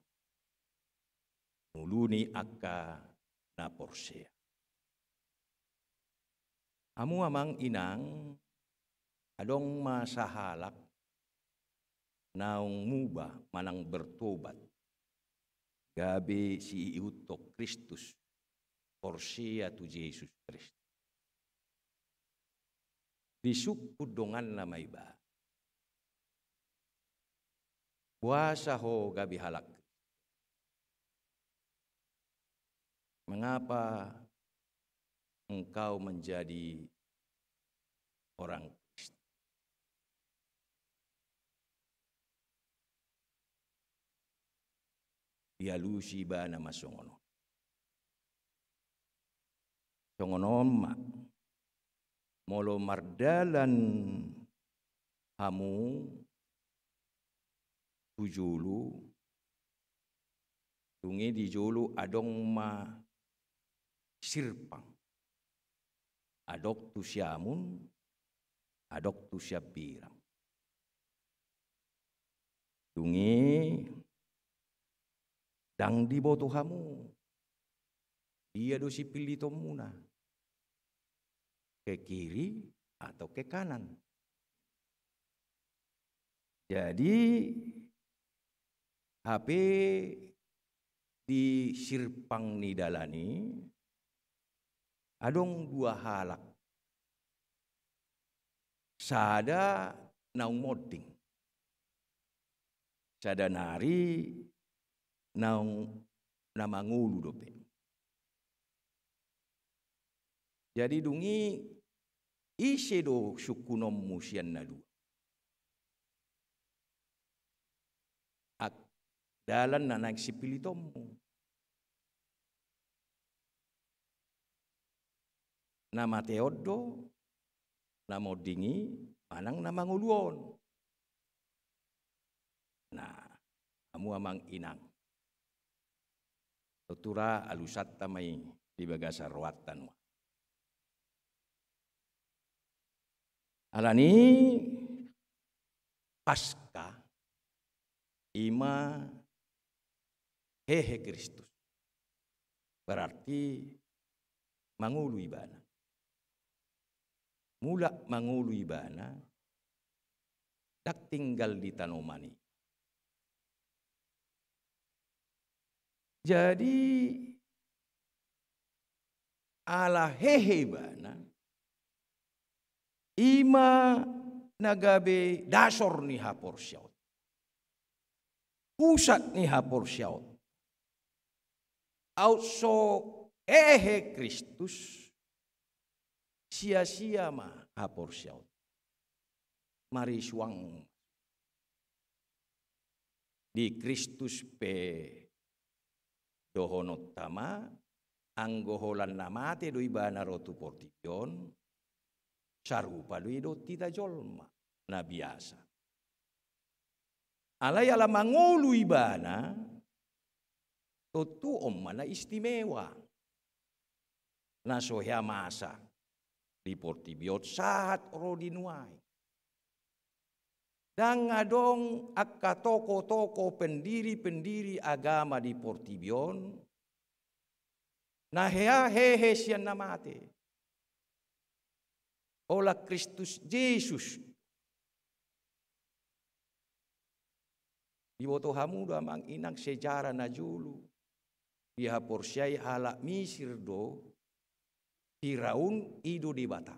ngolu ni angka na porsea. Hamu amang inang, adong ma sahalak naung muba manang bertobat, gabe siihuthon Kristus, porsea tu Jesus Kristus. Disungkun donganna ma ibana, boasa ho gabe halak Kristen? Mengapa engkau menjadi orang Kristen? Dialusi ibana ma songon on. Songon on ma, molo mardalan hamu tu jolo, dung i di jolo adong ma sirpang, adong tu siamun, adong tu siambirang. Dung i ndang diboto hamu, dia do sipillitonmuna, ke kiri atau ke kanan. Jadi, hape di sirpang ni dalan i adong dua halak. Sada naung monding, sada nari naung na mangolu dope. Jadi dung i, ise do sungkunonmu sian na dua? Ak-, dalan na naeng sipillitonmu. Na mate on do, na monding i, manang na mangolu on? Nah, hamu amang inang, tontu ra alusanta ma i di bagasan rohanta nuaeng. Alani Paska i ma hehe Kristus. Berarti mangolu ibana. Mulak mangolu ibana, ndang tinggal di tanoman i. Jadi, ala hehe ibana, i ma na gabe dasor ni haporseaon, pusat ni haporseaon. Aut so hehe Kristus, sia-sia ma haporseaon. Marisuang. Di Kristus pe dohononta ma, anggo holan na mate do ibana ro tu portibi on, sarupa do i dohot hita jolma na biasa. Alai ala mangolu ibana, tontu on ma na istimewa, na so hea masa di portibi on sahat ro di nuaeng. Ndang adong angka tokoh-tokoh, pendiri-pendiri agama di portibi on na hea hehe sian na mate. Olat Kristus Jesus. Diboto hamu do amang inang sejarah na jolo? Dihaporseai halak Misir do Firaun i do debata.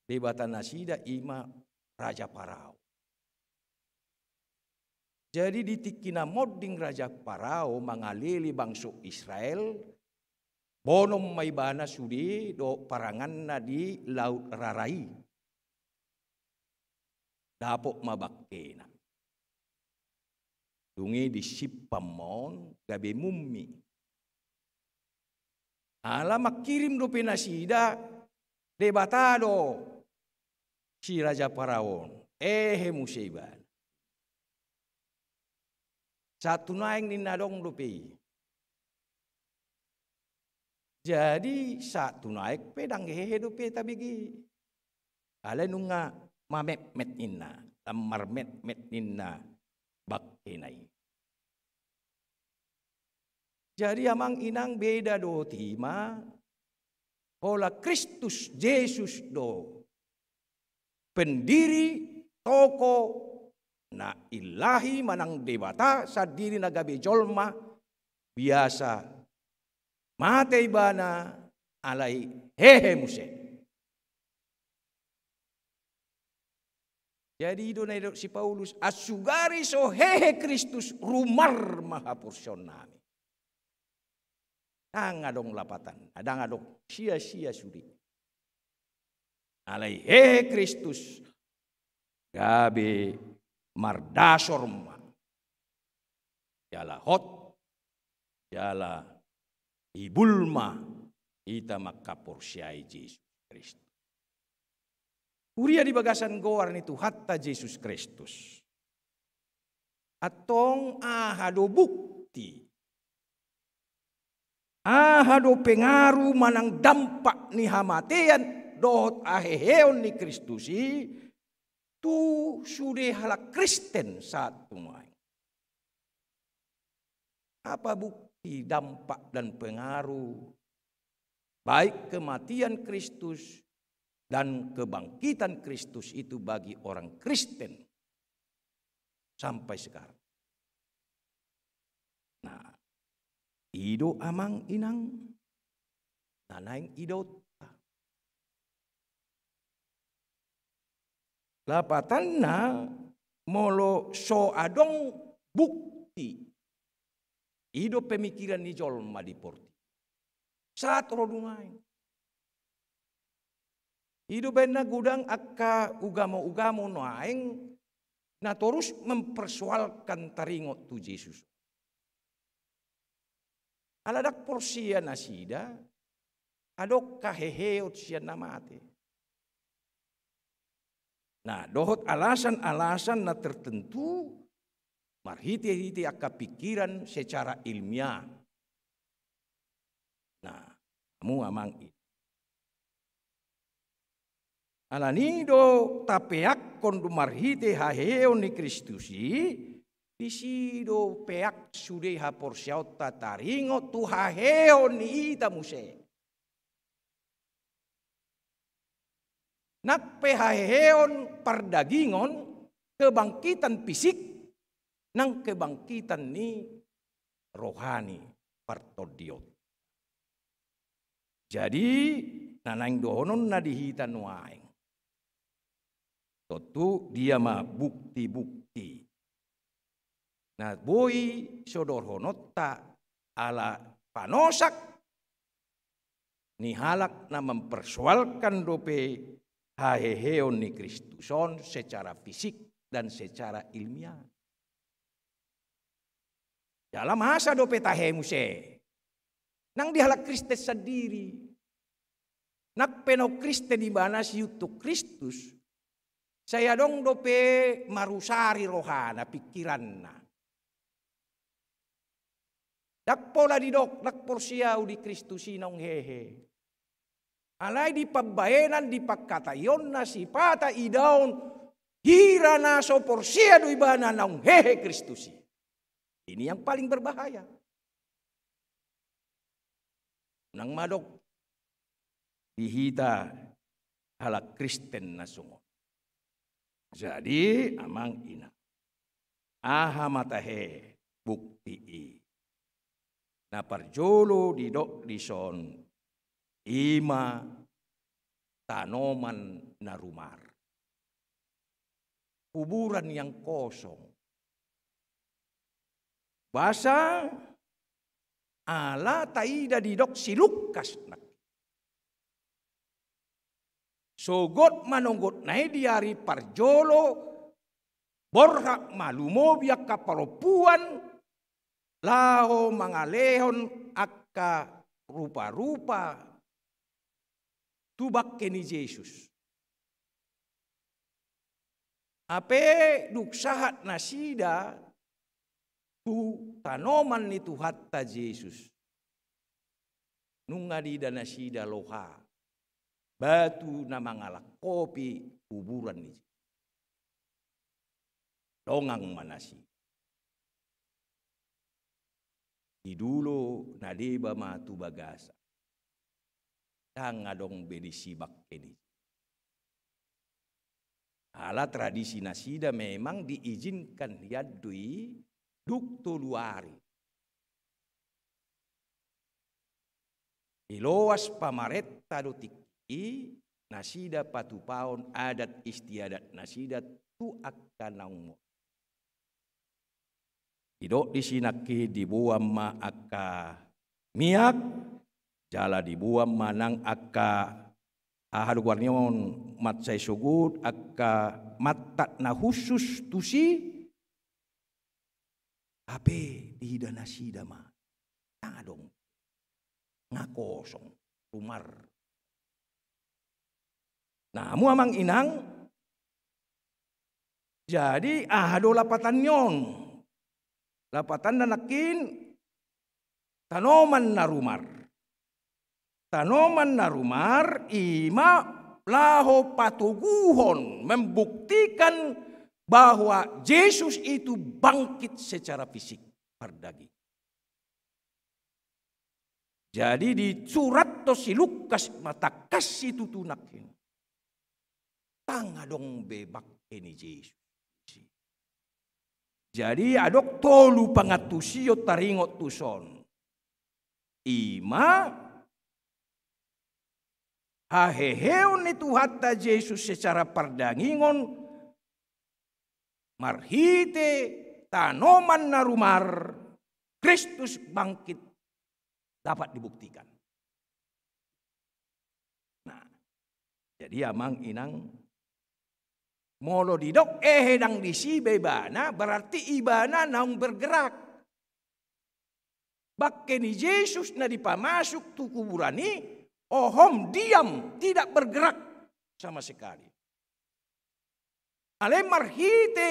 Debata nasida i ma Raja Parao. Jadi di tingki na monding Raja Parao mangalele bangso Israel, bonom ma ibana sude dohot paranganna di Laut Rara i. Dapot ma bangkena. Dung i disimpan ma on gabe mummi. Ala mangkirim dope nasida, debata do si Raja Parao on, hehe muse ibana. Sahat tu nuaeng ninna adong dope i. Jadi, sahat tu nuaeng pe ndang hehe dope tabege. Alai nunga mametmet ninna, marmetmet ninna bangkena i. Jadi, amang inang, beda dohot i ma, holan Kristus Jesus do pendiri, tokoh na illahi manang Debata sandiri na gabe jolma, biasa mate ibana, alai hehe muse. Jadi, i do na nidok si Paulus, "Asugari so hehe Kristus, rumar ma haporseaonnami." Ndang adong lapatan, ndang adong sia-sia sude. Alai hehe Kristus gabe mardasor ma. Jala hot, jala ibul ma hita mangkaporseai Jesus Kristus. Huria di bagasan goar ni Tuhanta Jesus Kristus. Antong aha do bukti? Aha do pengaruh manang dampak ni hamatean dohot haheheon ni Kristus i tu sude halak Kristen sahat tu nuaeng? Apa bukti, dampak, dan pengaruh baik kematian Kristus dan kebangkitan Kristus itu bagi orang Kristen sampai sekarang? Nah, i do amang inang na naeng idaonta. Lapatanna, molo so adong bukti, i do pemikiran ni jolma di portibi, sahat ro tu nuaeng. I do baenna godang angka ugamo-ugamo nuaeng na torus mempersoalkan taringot tu Jesus. Ala ndang porsea nasida, adong haheheon sian na mate. Nah, dohot alasan-alasan na tertentu marhite-hite angka pikiran secara ilmiah. Nah, hamu amang inang. Alani i do tapeakkon do marhite haheheon ni Kristus i, disi do peak sude haporseaonta taringot tu haheheon ni hita muse. Nang pe haheheon pardagingon, kebangkitan fisik, nang kebangkitan ni rohani, partondion. Jadi, na naeng dohononna di hita nuaeng, tontu dia ma bukti-bukti na boi sodorhononta ala panosak ni halak na mempersoalkan dope haheheon ni Kristus on secara fisik dan secara ilmiah. Jala masa dope tahe muse? Nang di halak Kristen sandiri. Nang pe naung Kristen ibana, siuntung Kristus, sai adong dope marusari rohana, pikiranna. Ndang pola didok, ndang porsea au di Kristus i naung hehe. Alai di pambaenan, di pangkataionna sipata idaon hira na so porsea do ibana naung hehe Kristus i. Ini yang paling berbahaya. Unang ma adong di hita halak Kristen na songon. Jadi, amang inang, aha ma tahe bukti i? Na parjolo didok dison, i ma tanoman na rumar. Kuburan yang kosong. Boasa? Ala taida didok si Lukas nangkin, sogot manogotna i di ari parjolo, borhat ma lumobi angka parompuan laho mangalehon angka rupa-rupa tu bangke ni Jesus. Hape dung sahat nasida, tu tanoman ni Tuhanta Jesus. Nunga diida nasida loha, batu na mangalangkopi kuburan ni Jesus. Dongan ma nasida. Didulo na deba ma tu bagasan. Ndang adong be disi bangke ni. Ala tradisi nasida memang diizinkan hian do i dung tolu ari. Diloas pamarenta do tingki i nasida patupaon adat istiadat nasida tu angka naung mo. Didok disi nangkin diboan ma angka miak, jala diboan ma nang angka aha do goarni on, mansai sogot angka mantad na khusus tusi, hape diida nasida ma. Ndang adong. Nga kosong. Rumar. Nah, hamu amang inang. Jadi, aha do lapatan ni on? Lapatanna nangkin tanoman na rumar. Tanoman na rumar i ma laho patoguhon, membuktikan bahwa Jesus itu bangkit secara fisik, pardaging. Jadi disurat do si Lukas ma tangkas situtu nangkin. Ndang adong be bangke ni Jesus. Jadi adong tolu pangantusion taringot tuson. I ma haheheon ni Tuhanta Jesus secara pardagingon marhite tanoman na rumar, Kristus bangkit dapat dibuktikan. Nah, jadi amang inang, molo didok ehe ndang disi be ibana, berarti ibana naung bergerak. Bangke ni Jesus na dipamasuk tu kuburan i, hohom diam, tidak bergerak sama sekali. Alai marhite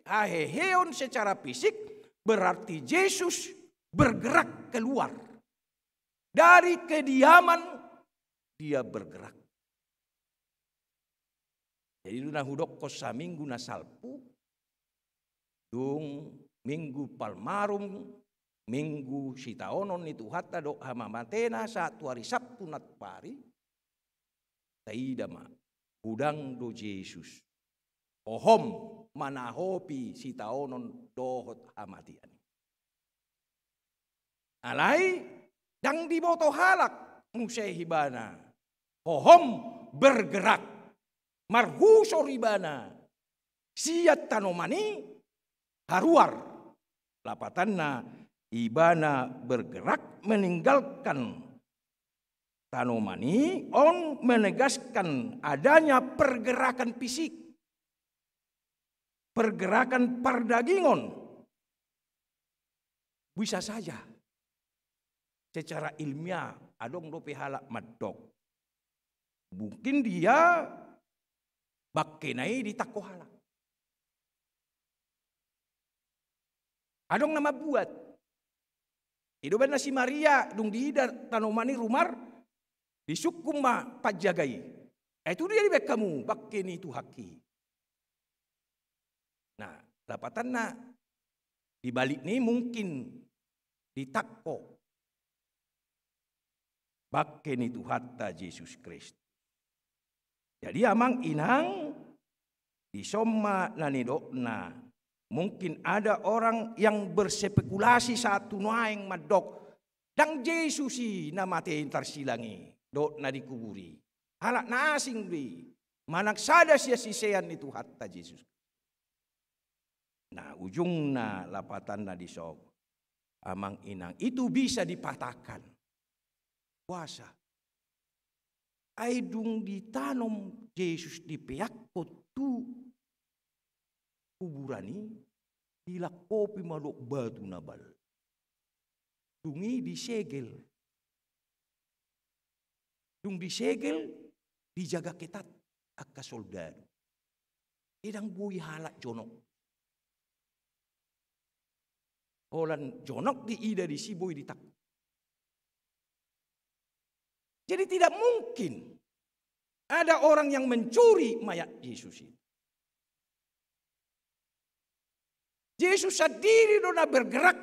haheheon secara fisik, berarti Jesus bergerak keluar. Dari kediaman, dia bergerak. Jadi dung na hudokkon saminggu na salpu, dung Minggu Palmarum, Minggu sitaonon ni Tuhanta dohot hamamatena sahat tu ari Sabtu nampari, taida ma, godang do Jesus hohom manahopi sitaonon dohot hamatean. Alai ndang diboto halak muse ibana hohom bergerak, marhusor ibana sian tanoman i haruar. Lapatanna ibana bergerak meninggalkan tanoman i, on menegaskan adanya pergerakan fisik, pergerakan pardagingon. Bisa saja secara ilmiah adong dope halak mandok, mungkin dia bangkena i ditangko halak. Adong na mambuat. I do umbahen na si Maria dung diida tanoman i rumar, disungkun ma panjaga i. Ai tu dia dibahen hamu bangke ni Tuhanki? Nah, lapatanna di balik ni mungkin ditangko bangke ni Tuhanta Jesus Kristus. Jadi amang inang, dison ma na nidokna, mungkin ada orang yang berspekulasi saat tu nuaeng mandok, ndang Jesus i na mate tarsilang i dohot na dikubur i, halak na asing do i, manang sada sian sisean ni Tuhanta Jesus. Nah, ujungna lapatanna dison, amang inang, itu bisa dipatahkan. Boasa? Ai dung ditanom Jesus, dipeakhon tu kuburan i, dilangkopi ma dohot batu na balga. Dung i disegel. Dung disegel, dijaga ketat angka soldadu. Ai ndang boi halak jonok. Holan jonok diida disi boi ditangkup. Jadi tidak mungkin ada orang yang mencuri mayat Yesus itu. Jesus sandiri do na bergerak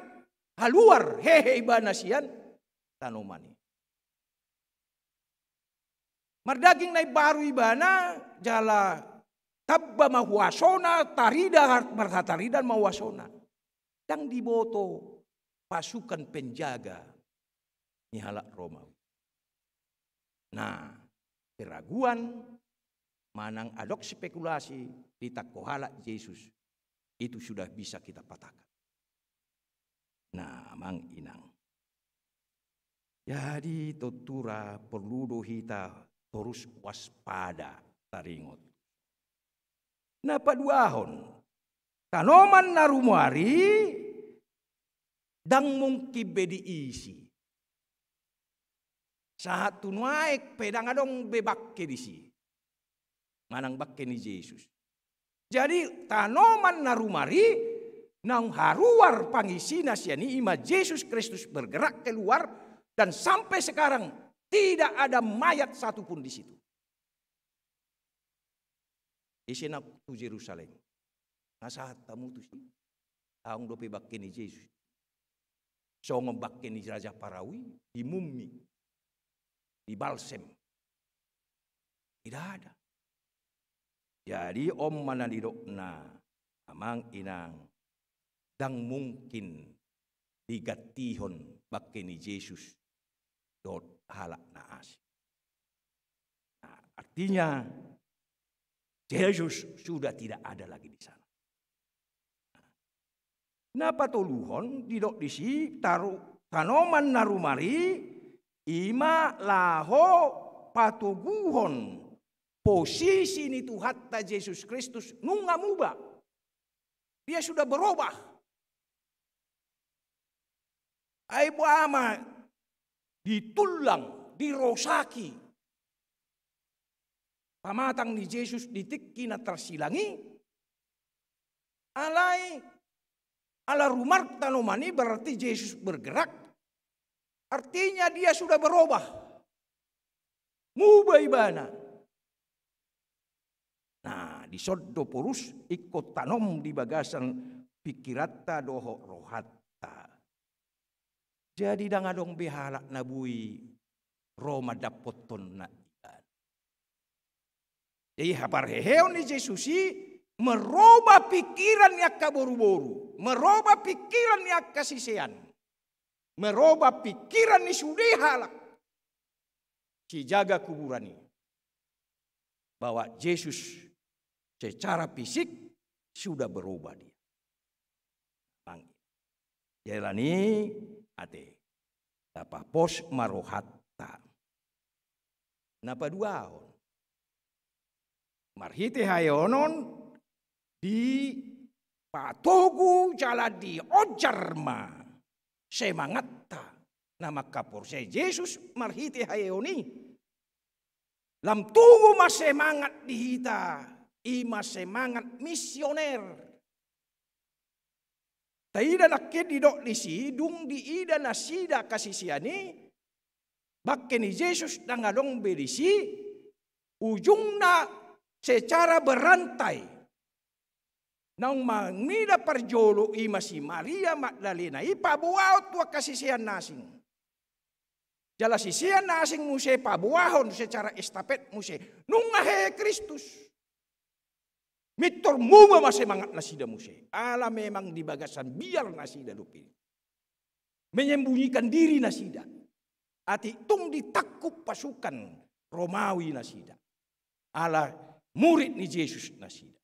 haluar hehe ibana sian tanoman i. Mardaging na imbaru ibana, jala tamba ma huasona, tarida har-, marhataridan ma huasona. Ndang diboto pasukan penjaga ni halak Romawi. Nah, keraguan manang adong spekulasi ditangko halak Jesus, itu sudah bisa kita patahkan. Nah, amang inang. Jadi, tontu ra porlu do hita torus waspada taringot. Na paduahon, tanoman na rumar i ndang mungkin be diisi. Sahat tu nuaeng pe ndang adong be bangke disi. Manang bangke ni Jesus. Jadi, tanoman na rumar i, naung haruar pangisina sian i, i ma Jesus Kristus bergerak keluar, dan sampai sekarang tidak ada mayat satu pun di situ. Ise na tu Jerusalem? Nga sahat hamu tusi? Adong dope bangke ni Jesus? Songon bangke ni raja Parau i, dimummi, dibalsem. Tidak ada. Jadi, on ma na nidokna, amang inang, ndang mungkin digantihon bangke ni Jesus dohot halak na asing. Nah, artinya, Jesus sudah tidak ada lagi di sana. Na patoluhon, didok disi, taru-, tanoman na rumar i, i ma laho patoguhon posisi ni Tuhanta Jesus Kristus nunga muba. Dia sudah berubah. Ai boha ma ditullang, dirosaki pamatang ni Jesus di tingki na tarsilang i, alai ala rumar tanoman i, berarti Jesus bergerak, artinya dia sudah berubah. Muba ibana. Nah, dison do porus ingkon tanom di bagasan pingkiranta dohot rohanta. Jadi, ndang adong be halak na boi ro mandapothon na ibana. Jadi, haparheheon ni Jesus i merubah pingkiran ni angka boruboru, merubah pingkiran ni angka sisean, merubah pingkiran ni sude halak sijaga kuburan i, bahwa Jesus secara fisik sudah berubah dia. Manggil. Jala ni ate, tapapos ma rohanta. Na paduahon, marhite haheonon dipatogu jala diojar ma semangatta na mangkaporseai Jesus marhite haheon i. Lam tubu ma semangat di hita, i ma semangat misioner. Taida nangkin didok disi, dung diida nasida angka sisean i, bangke ni Jesus ndang adong be disi, ujungna secara berantai. Naung mangida parjolo i ma si Maria Magdalena i paboaon tu angka sisean na asing. Jala sisean na asing muse paboahon secara estafet muse. Nunga hehe Kristus. Mintor muba ma semangat nasida muse. Ala memang di bagasan biar nasida dope menyembunyikan diri nasida. Atik tung ditangkup pasukan Romawi nasida. Ala murid ni Jesus nasida.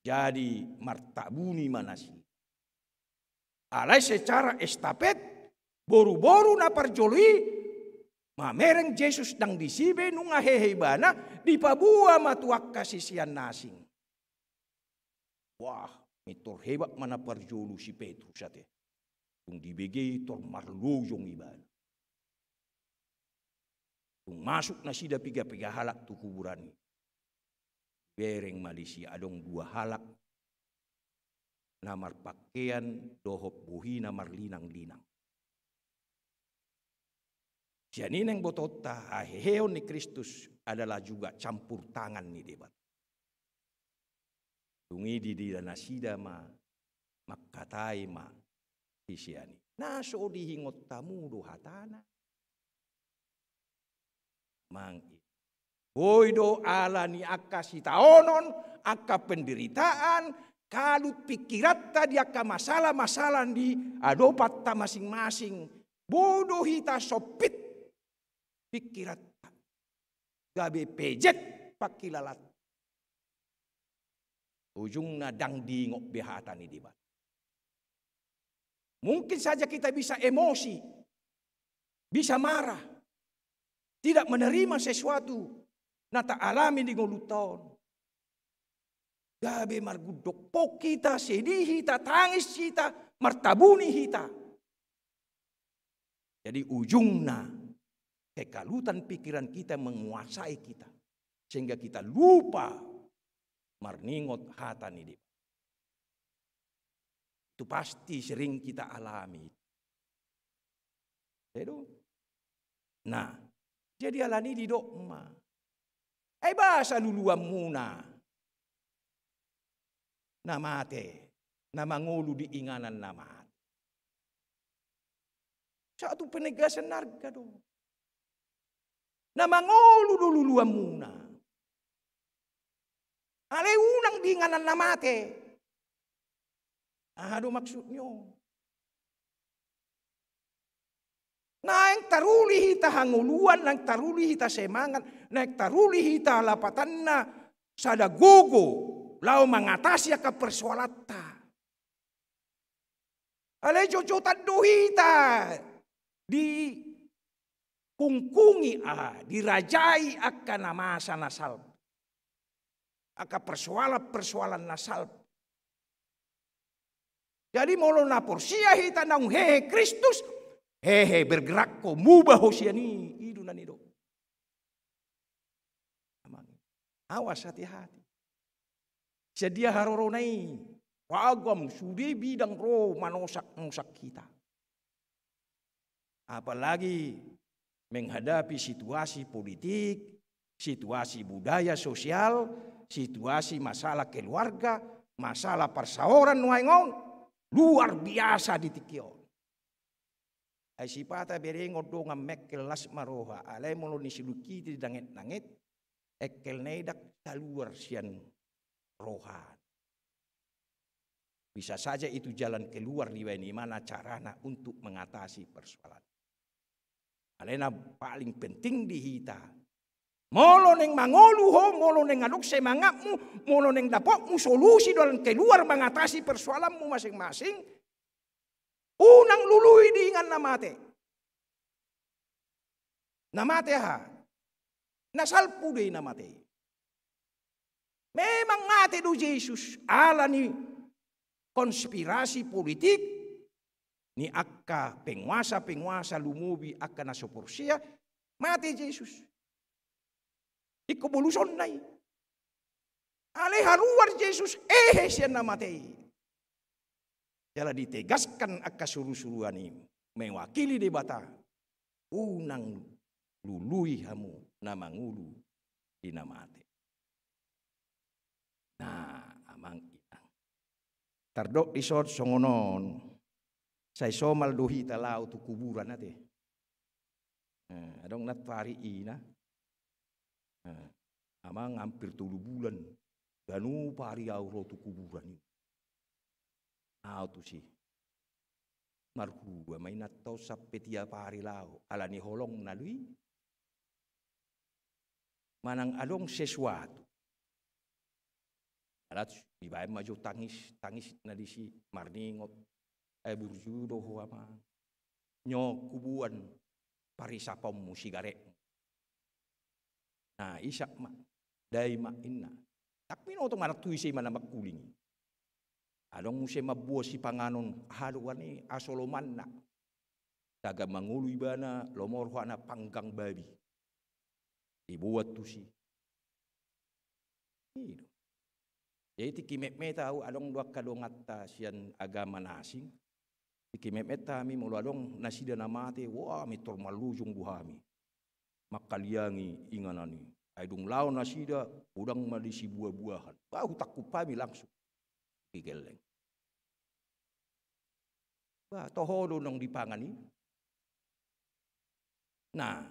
Jadi martabuni ma nasida. Alai secara estafet, boruboru na parjolo i, mamereng Jesus ndang disi be nunga hehe ibana, dipaboa ma tu angka sisean na asing. Wah, mintor hebat ma na parjolo si Petrus ate. Dung dibege i tor marlojong ibana. Dung masuk nasida piga-piga halak tu kuburan i. Bereng ma disi adong dua halak na marpangkean dohot bohi na marlinang-linang. Sian i naeng botoonta, haheheon ni Kristus adalah juga campur tangan ni Debata. Dung i didila nasida ma, mangkatai ma sisean i. Na so diingot hamu do hatana? Amang i. Boi do ala ni angka sitaonon, angka penderitaan, kalut pingkiranta di angka masalah-masalah di adopanta masing-masing. Boi do hita sompit pingkiranta. Gabe pejet pangkilalaanta. Ujungna ndang diingot be hata ni Debata. Mungkin saja kita bisa emosi, bisa marah, tidak menerima sesuatu na taalami di ngolunta on. Gabe margundok pong hita, sedih hita, tangis hita, martabuni hita. Jadi ujungna, kekalutan pikiran kita menguasai kita, sehingga kita lupa marningot hata ni Debata. Itu pasti sering kita alami. Edo? Nah, jadi ala ni i didok ma, ai boasa luluanmuna na mate, na mangolu di inganan na mate? Satu penegasan arga do. Na mangolu do luluanmuna. Alai unang di inganan na mate. Aha do maksudna on? Naeng taruli hita hangoluan, naeng taruli hita semangat, naeng taruli hita lapatanna sada gogo laho mangatasi angka persoalanta. Alai jojotan do hita dikungkungi, ah, dirajai angka na masa na salpu. Angka persoalan-persoalan na salpu. Jadi molo na porsea hita naung hehe Kristus, hehe bergerak ho, muba ho sian i, i do na nidok. Amang, awas, hati-hati. Sian dia harorona i, ragam sude bidang ro manosak-nosak hita. Apalagi menghadapi situasi politik, situasi budaya sosial, situasi masalah keluarga, masalah parsaoran nuaeng on, luar biasa di tingki on. Ai sipata berengon dongan mengkel las ma roha, alai molo nisulingkiti di nanget-nanget, engkelna i ndang saluar sian roha. Bisa saja itu jalan keluar dibaen i, mana carana untuk mengatasi persoalan. Alai na paling penting di hita, molo naeng mangolu ho, molo naeng adong semangatmu, molo naeng dapotmu solusi, jalan keluar mengatasi persoalanmu masing-masing, unang lului di inganan na mate. Na mate aha? Na salpu do i na mate i. Memang mate do Jesus ala ni konspirasi politik ni angka penguasa-penguasa, lumobi angka na so porsea, mate Jesus. Ingkon bolusonna i. Alai haruar Jesus hehe sian na mate i. Jala ditegaskan angka surusuruan i mewakili Debata, unang lului hamu na mangolu di na mate. Nah, amang inang. Tardok dison songon on, sai somal do hita laho tu kuburan ate. Eh, adong nantoari ina. Eh, amang, hampir tolu bulan ganup ari au ro tu kuburan i. Au tusi. Marhua ma inanta on sampe tiap ari laho, ala ni holongna do i. Manang adong sesuatu. Alat dibaen ma jo tangis, tangis na disi marningot. Ai burju do ho amang. Nyo huboan parisaponmu, sigaretmu. Nah, isap ma. Dai ma inna. Tapi no tong manang tu ise ma na mangkuling i. Adong muse mamboan sipanganon, aha do goarna i, asolomanna. Tagan mangolu ibana, lomo rohana panggang babi. Diboan tusi. I do. Jadi tingki metmet ahu, adong do angka donganta sian agama na asing. Tingki metmet hami molo adong nasida na mate, wah, mintor marlojong do hami. Mangkaliangi inganan i. Ai dung laho nasida, godang ma disi buah-buahan. Bah, hutangkup hami langsung. Di gelleng. Bah, toho do naung dipangan i. Nah,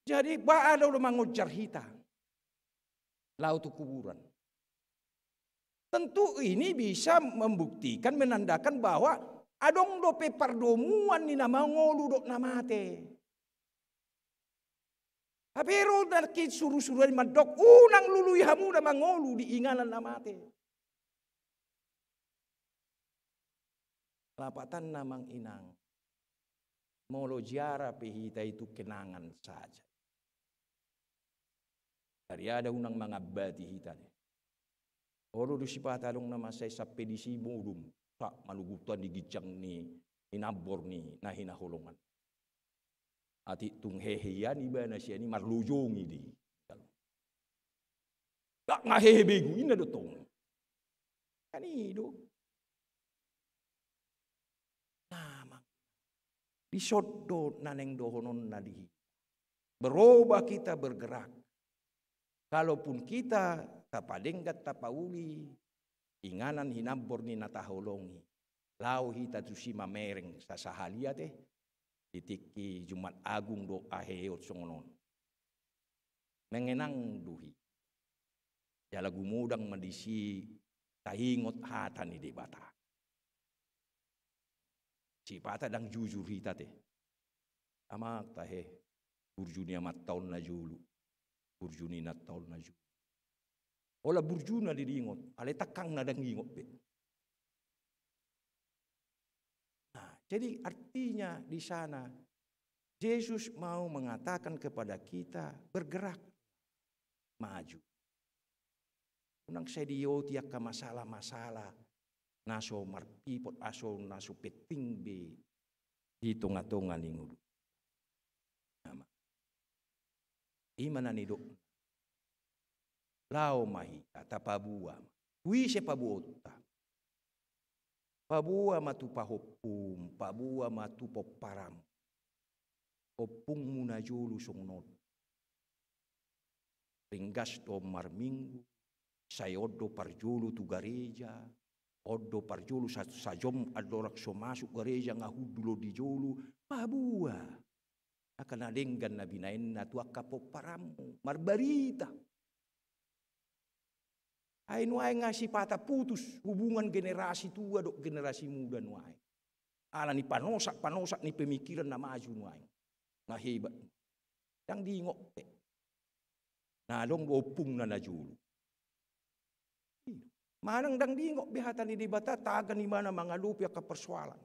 jadi bah, adong do mangonjar hita laho tu kuburan. Tentu ini bisa membuktikan, menandakan bahwa adong dope pardomuan ni na mangolu dohot na mate. Hape ro nangkin suru-suruan mandok, unang lului hamu na mangolu di inganan na mate. Lapatanna, amang inang, molo ziarah pe hita, itu kenangan saja. Daripada unang mangambati hita dei. Olo do sipata adong na mansai sampe disi modom, sa manugutan di ginjang ni inambor ni na hinaholongan. Atik tung hehe ian ibana sian i marlojong i di. Dak nga hehe begu inna do tong. Kan i do. Nah, mang. Dison do na naeng dohononna di hita. Berubah kita, bergerak. Kalaupun kita tapadenggan, tapauli inganan hinambor ni na taholongi, laho hita tusi mamereng sasahali ate, di tingki Jumat Agung dohot haheheon songon on. Mengenang do hita. Jala gumodang ma disi taingot hata ni Debata. Sipata ndang jujur hita ate. Amang tahe, burju ni amanta on na jolo. Burju ni inanta on na jolo. Holan burjuna do diingot, alai tangkangna ndang diingot be. Nah, jadi artinya di sana Jesus mau mengatakan kepada kita, bergerak, maju. Unang sai dioti angka masalah-masalah na so marpipot, aso na so penting be di tonga-tonga ni ngolu. Nama. I ma na nidok. Laho ma hita, tapaboa ma. Tu ise paboaonta? Paboa ma tu pahompum, paboa ma tu pomparanmu. Ompungmu na jolo songon on. Ringgas do marminggu, sai on do parjolo tu gareja, on do parjolo sa-, sajom andorang so masuk gareja nga hundul on di jolo, paboa angka na denggan na binahenna tu angka pomparanmu, marbarita. Ai nuaeng nga sipata putus hubungan generasi tua dohot generasi muda nuaeng. Ala ni panosak-panosak ni pemikiran na maju nuaeng. Nga hebat. Ndang diingot be. Na adong do ompungna na jolo. Manang ndang diingot be hata ni Debata tagan ibana mangadopi angka persoalan.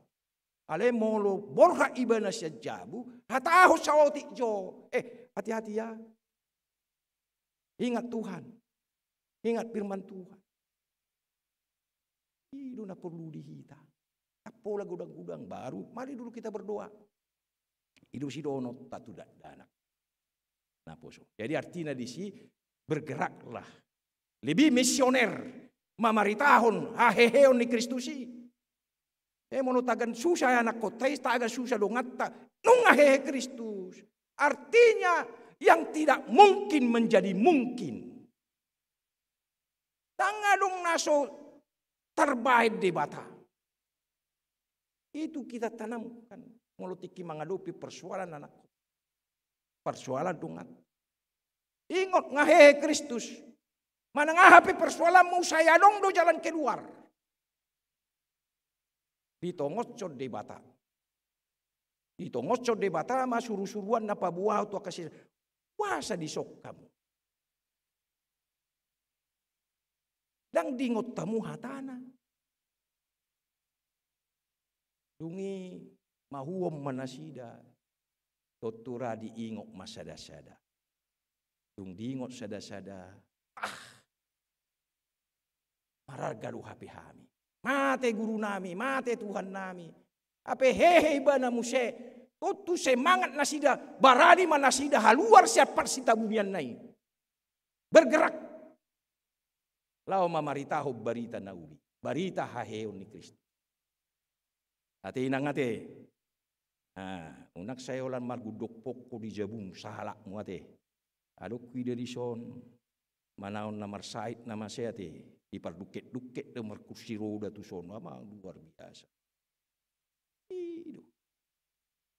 Alai molo borhat ibana sian jabu, hatahon saotik jo. Eh, hati-hati ya. Ingat Tuhan. Ingat firman Tuhan. I do na porlu di hita. Ndang pola godang-godang, baru mari dulu kita berdoa. I do sidohononta tu dakdanak. Naposo. Jadi artina disi, bergeraklah. Lebih misioner, mamaritahon haheheon ni Kristus i. Eh, molo tagan susah anakkonta i, tagan susah donganta, nunga hehe Kristus. Artinya, yang tidak mungkin menjadi mungkin. Ndang adong na so tarbahen Debata. Itu kita tanamkan molo tingki mangadopi persoalan anak. Persoalan dongan. Ingot nga hehe Kristus. Manang aha pe persoalanmu, sai adong do jalan keluar. Ditongothon Debata. Ditongothon Debata ma suru-suruan na paboahon tu angka sesa. Boasa dison hamu? Ndang diingot hamu hatana. Dung i mahuon ma nasida, tontu ra diingot ma sada-sada. Dung diingot sada-sada, ah, mararga do hape hami. Mate gurunami, mate Tuhannami. Hape hehe ibana muse, tontu semangat nasida, barani ma nasida haluar sian parsitabunianna i. Bergerak. laho mamaritahon barita na uli, barita haheheon ni Kristus. Ate inang ate, ah, unang sai holan margundok pongko di jabum sahalakmu ate. Adong huida dison, manaon na marsahit na masa ate, dipardungket-dungket do markursi roda tuson, amang, luar biasa. I do.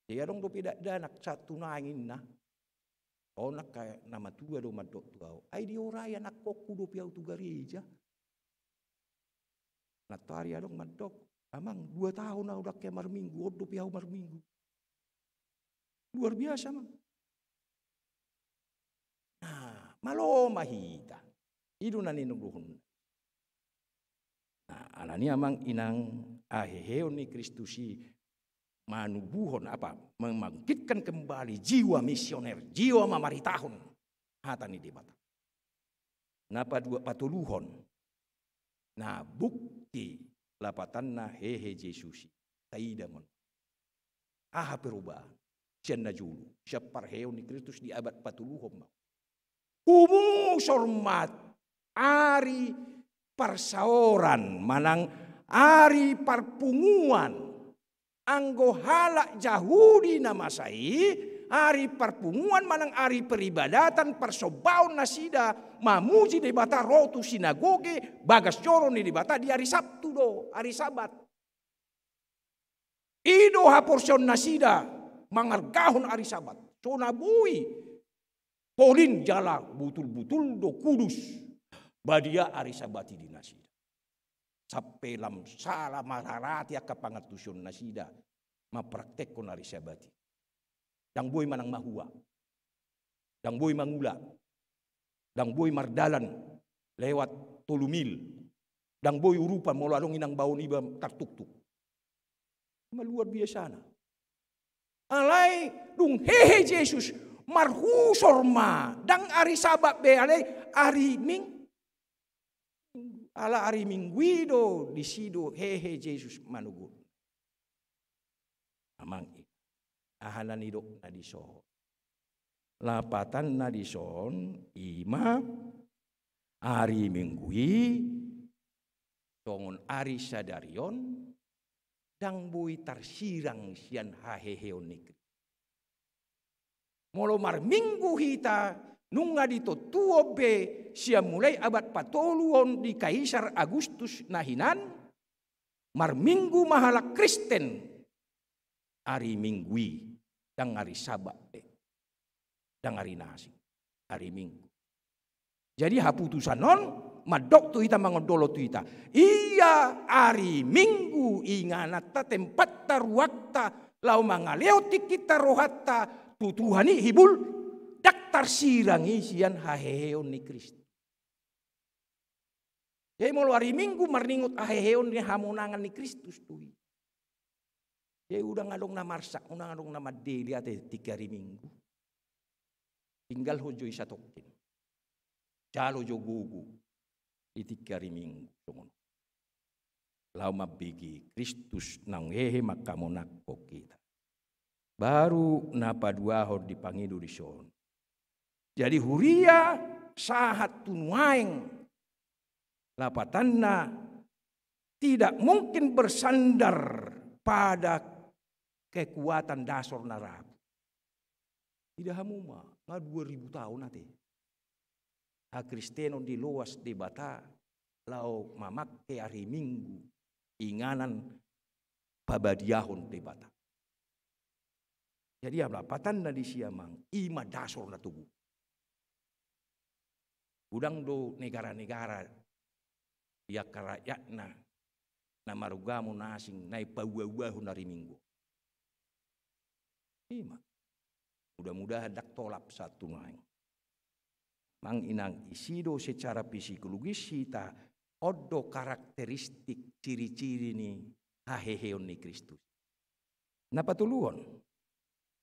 Jadi adong dope dakdanak sahat tu naeng inna. On angka na matua do mandok tu au. Ai diorai anakkonku dope au tu gareja. Nantoari adong mandok, amang, dua taon au ndang hea marminggu, on dope au marminggu. Luar biasa, amang. Nah, malo ma hita. I do na nidok dohon. Nah, alani, amang inang, haheheon ni Kristus i manubuhon apa, membangkitkan kembali jiwa misioner, jiwa mamaritahon hata ni Debata. Na padua, patoluhon. Nah, bukti lapatanna hehe Jesus i. Taida ma on. Aha perubahan? Sian na jolo, sian parheheon ni Kristus di abad patoluhon ma. Humusor ma ari parsaoran manang ari parpunguan. Anggo halak Jahudi na masa i, ari parpunguan manang ari peribadatan parsombaon nasida mamuji Debata ro tu sinagoge bagas joro ni Debata di ari Sabtu do, ari Sabat. I do haporseaon nasida mangargahon ari Sabat. So na boi polin jala butul-butul do kudus, badia ari Sabat i di nasida. Sampe lam sala mararati angka pangantusion nasida mempraktekhon ari Sabat i. Ndang boi manang mahua. Ndang boi mangula. Ndang boi mardalan lewat tolu mil. Ndang boi urupan molo adong inang baoa niba tartuktuk. Ma luar biasana. Alai dung hehe Jesus marhusor ma, ndang ari Sabat be, alai ari Ming-, ala ari Minggu i do disi do hehe Jesus manogot. Amang i. Aha na nidokna dison? Lapatanna dison i ma, ari Minggu i songon ari sadari on ndang boi tarsirang sian haheheon ni Kristus. Molo marminggu hita, nunga ditontuhon be sian mulai abad patolu on di Kaisar Agustus na hinan, marminggu ma halak Kristen ari Minggu i, ndang ari Sabat be, ndang ari na asing, ari Minggu. Jadi haputusan on mandok tu hita, mangondolhon tu hita. Ia ari Minggu ingananta, tempatta, ruangta, laho mangalehon tingkinta, rohanta tu Tuhan i, hibul, ndang tarsirang i sian haheheon ni Kristus. Jadi molo ari Minggu marningot haheheon ni hamonangan ni Kristus do i. Jadi unang adong na marsak, unang adong na mandele ate tingki ari Minggu. Tinggalhon jo i satongkin. Jalo jo gogo di tingki ari Minggu songon on. Laho mambege Kristus naung hehe manghamonanghon hita. Baru na paduahon dipangido dison. Jadi huria sahat tu nuaeng, lapatanna tidak mungkin bersandar pada kekuatan dasor na rapuh. Ida hamu ma, nga dua ribu taon ate hakristenon diloas Debata laho mamangke ari Minggu inganan pabadiahon Debata. Jadi lapatanna disi, amang, i ma dasor na togu. Godang do negara-negara di angka rakyatna na marugamo na asing na dipaua-uahon ari Minggu. I ma. Mudah-mudahan ndang tolap sahat tu nuaeng. Amang inang, disi do secara psikologis hita, on do karakteristik, ciri-ciri ni haheheon ni Kristus. Na patoluhon,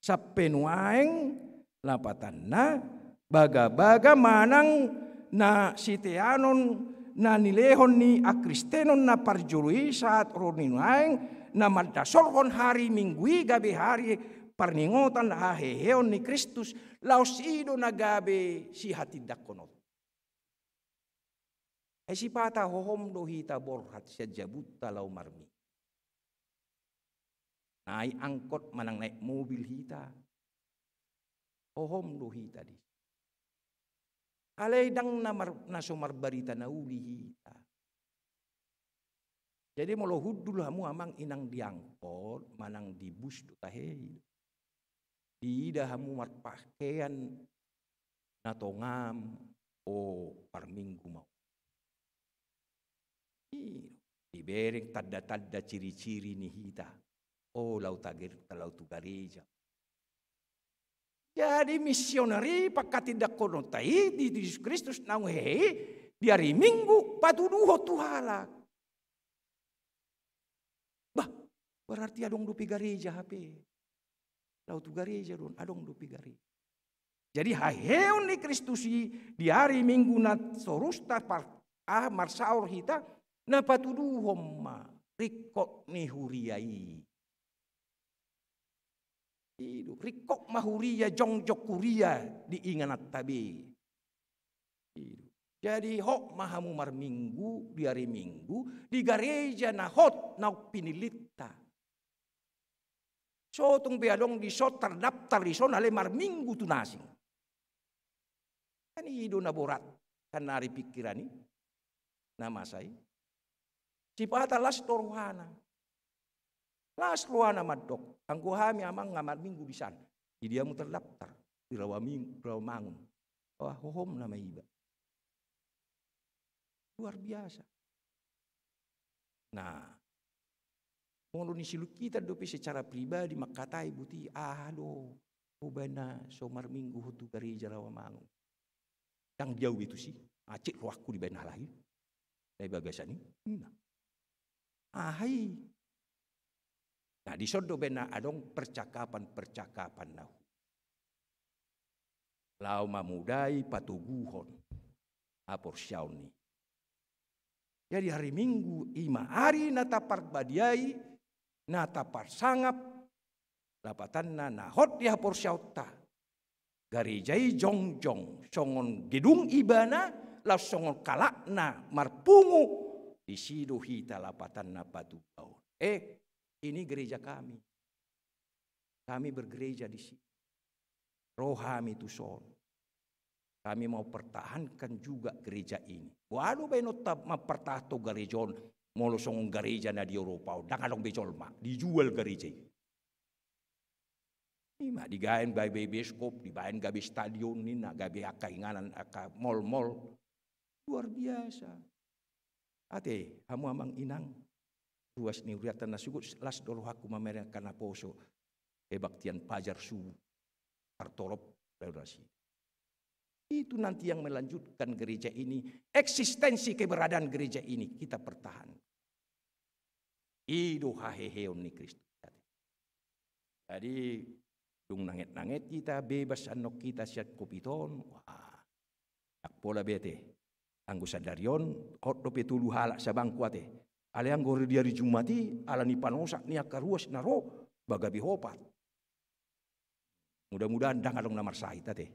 sampe nuaeng lapatanna, bagabaga manang na siteanon na nilehon ni hakristenon na parjolo i sahat ro di nuaeng, na mandasorhon hari Minggu i gabe hari parningotan haheheon ni Kristus, laos i do na gabe sihatindanghonon. Ai sipata hohom do hita borhat sian jabunta laho marminggu. Naik angkot manang naik mobil hita, hohom do hita di. Alai ndang na mar-, na so marbarita na uli hita. Jadi molo hundul hamu amang inang di angkot manang di bus do tahe i, diida hamu marpakean na tongam, o, parminggu ma. I, dibereng tanda-tanda ciri-ciri ni hita. O, laho tu ger-, laho tu gareja. Jadi misionari pangkatindangkononta i di Jesus Kristus naung hehe i, di ari Minggu patuduhon tu halak. Bah, berarti adong dope gareja hape. Laho tu gareja do on, adong dope gareja. Jadi haheheon ni Kristus i di ari Minggu na so ro ta par-, ah, marsaor hita, na patuduhon ma ringkot ni huria i. I do, ringkot ma huria, jongjong huria di ingananta be. I do. Jadi hot ma hamu marminggu di ari Minggu di gareja na hot naung pinillinta. So tung be adong dison tardaftar dison alai marminggu tu na asing. Kan i do na borat sannari pingkiran i na masa i. Sipata las do rohana. Las rohana mandok, anggo hami amang nga marminggu disan, di dia hamu tardaftar? Di Rawa Ming-, Rawamangun. Wah, hohom nama iba. Luar biasa. Nah, molo ni siluk kita dope secara pribadi mangkatai buti, aha do hubaen na so marminggu ho tu gareja Rawamangun? Ndang diau be tusi, acit rohangku dibaen halak i. Dai bagasan i. Nah. Aha i? Nah, dison do baen na adong percakapan-percakapan na hu-, laho mamodai patoguhon haporseaon ni. Jadi ari Minggu i ma ari na taparbadiai, na taparsangap, lapatanna na hot di haporseaonta. Gareja i jongjong songon gedung ibana, laos songon kalakna marpungu, disi do hita lapatanna patuduhon. Eh, ini gereja kami. Kami bergereja di sini. Ro hami tuson. Kami mau pertahankan juga gereja ini. Boha do baenonta mampertahanhon gareja on, molo songon gareja na di Eropa on, ndang adong be jolma, dijual gareja i. I ma dibaen gabe bioskop, dibaen gabe stadion ninna, gabe angka inganan, angka mall-mall. Luar biasa. Ate, hamu amang inang, ruas ni hurianta na sogot, las do rohangku mamereng angka naposo kebaktian pajar subuh, tartorop daurasi. Itu nanti yang melanjutkan gereja ini, eksistensi keberadaan gereja ini kita pertahankan. I do haheheon ni Kristus. Jadi, dung nanget-nanget hita, bebas annon hita sian covid on, wah, ndang pola be ate. Anggo sadari on, hot dope tolu halak sabangku ate. Alai anggo di ari Jumat i, ala ni panosak ni angka ruas na ro, ba gabe opat. Mudah-mudahan ndang adong na marsahit ate.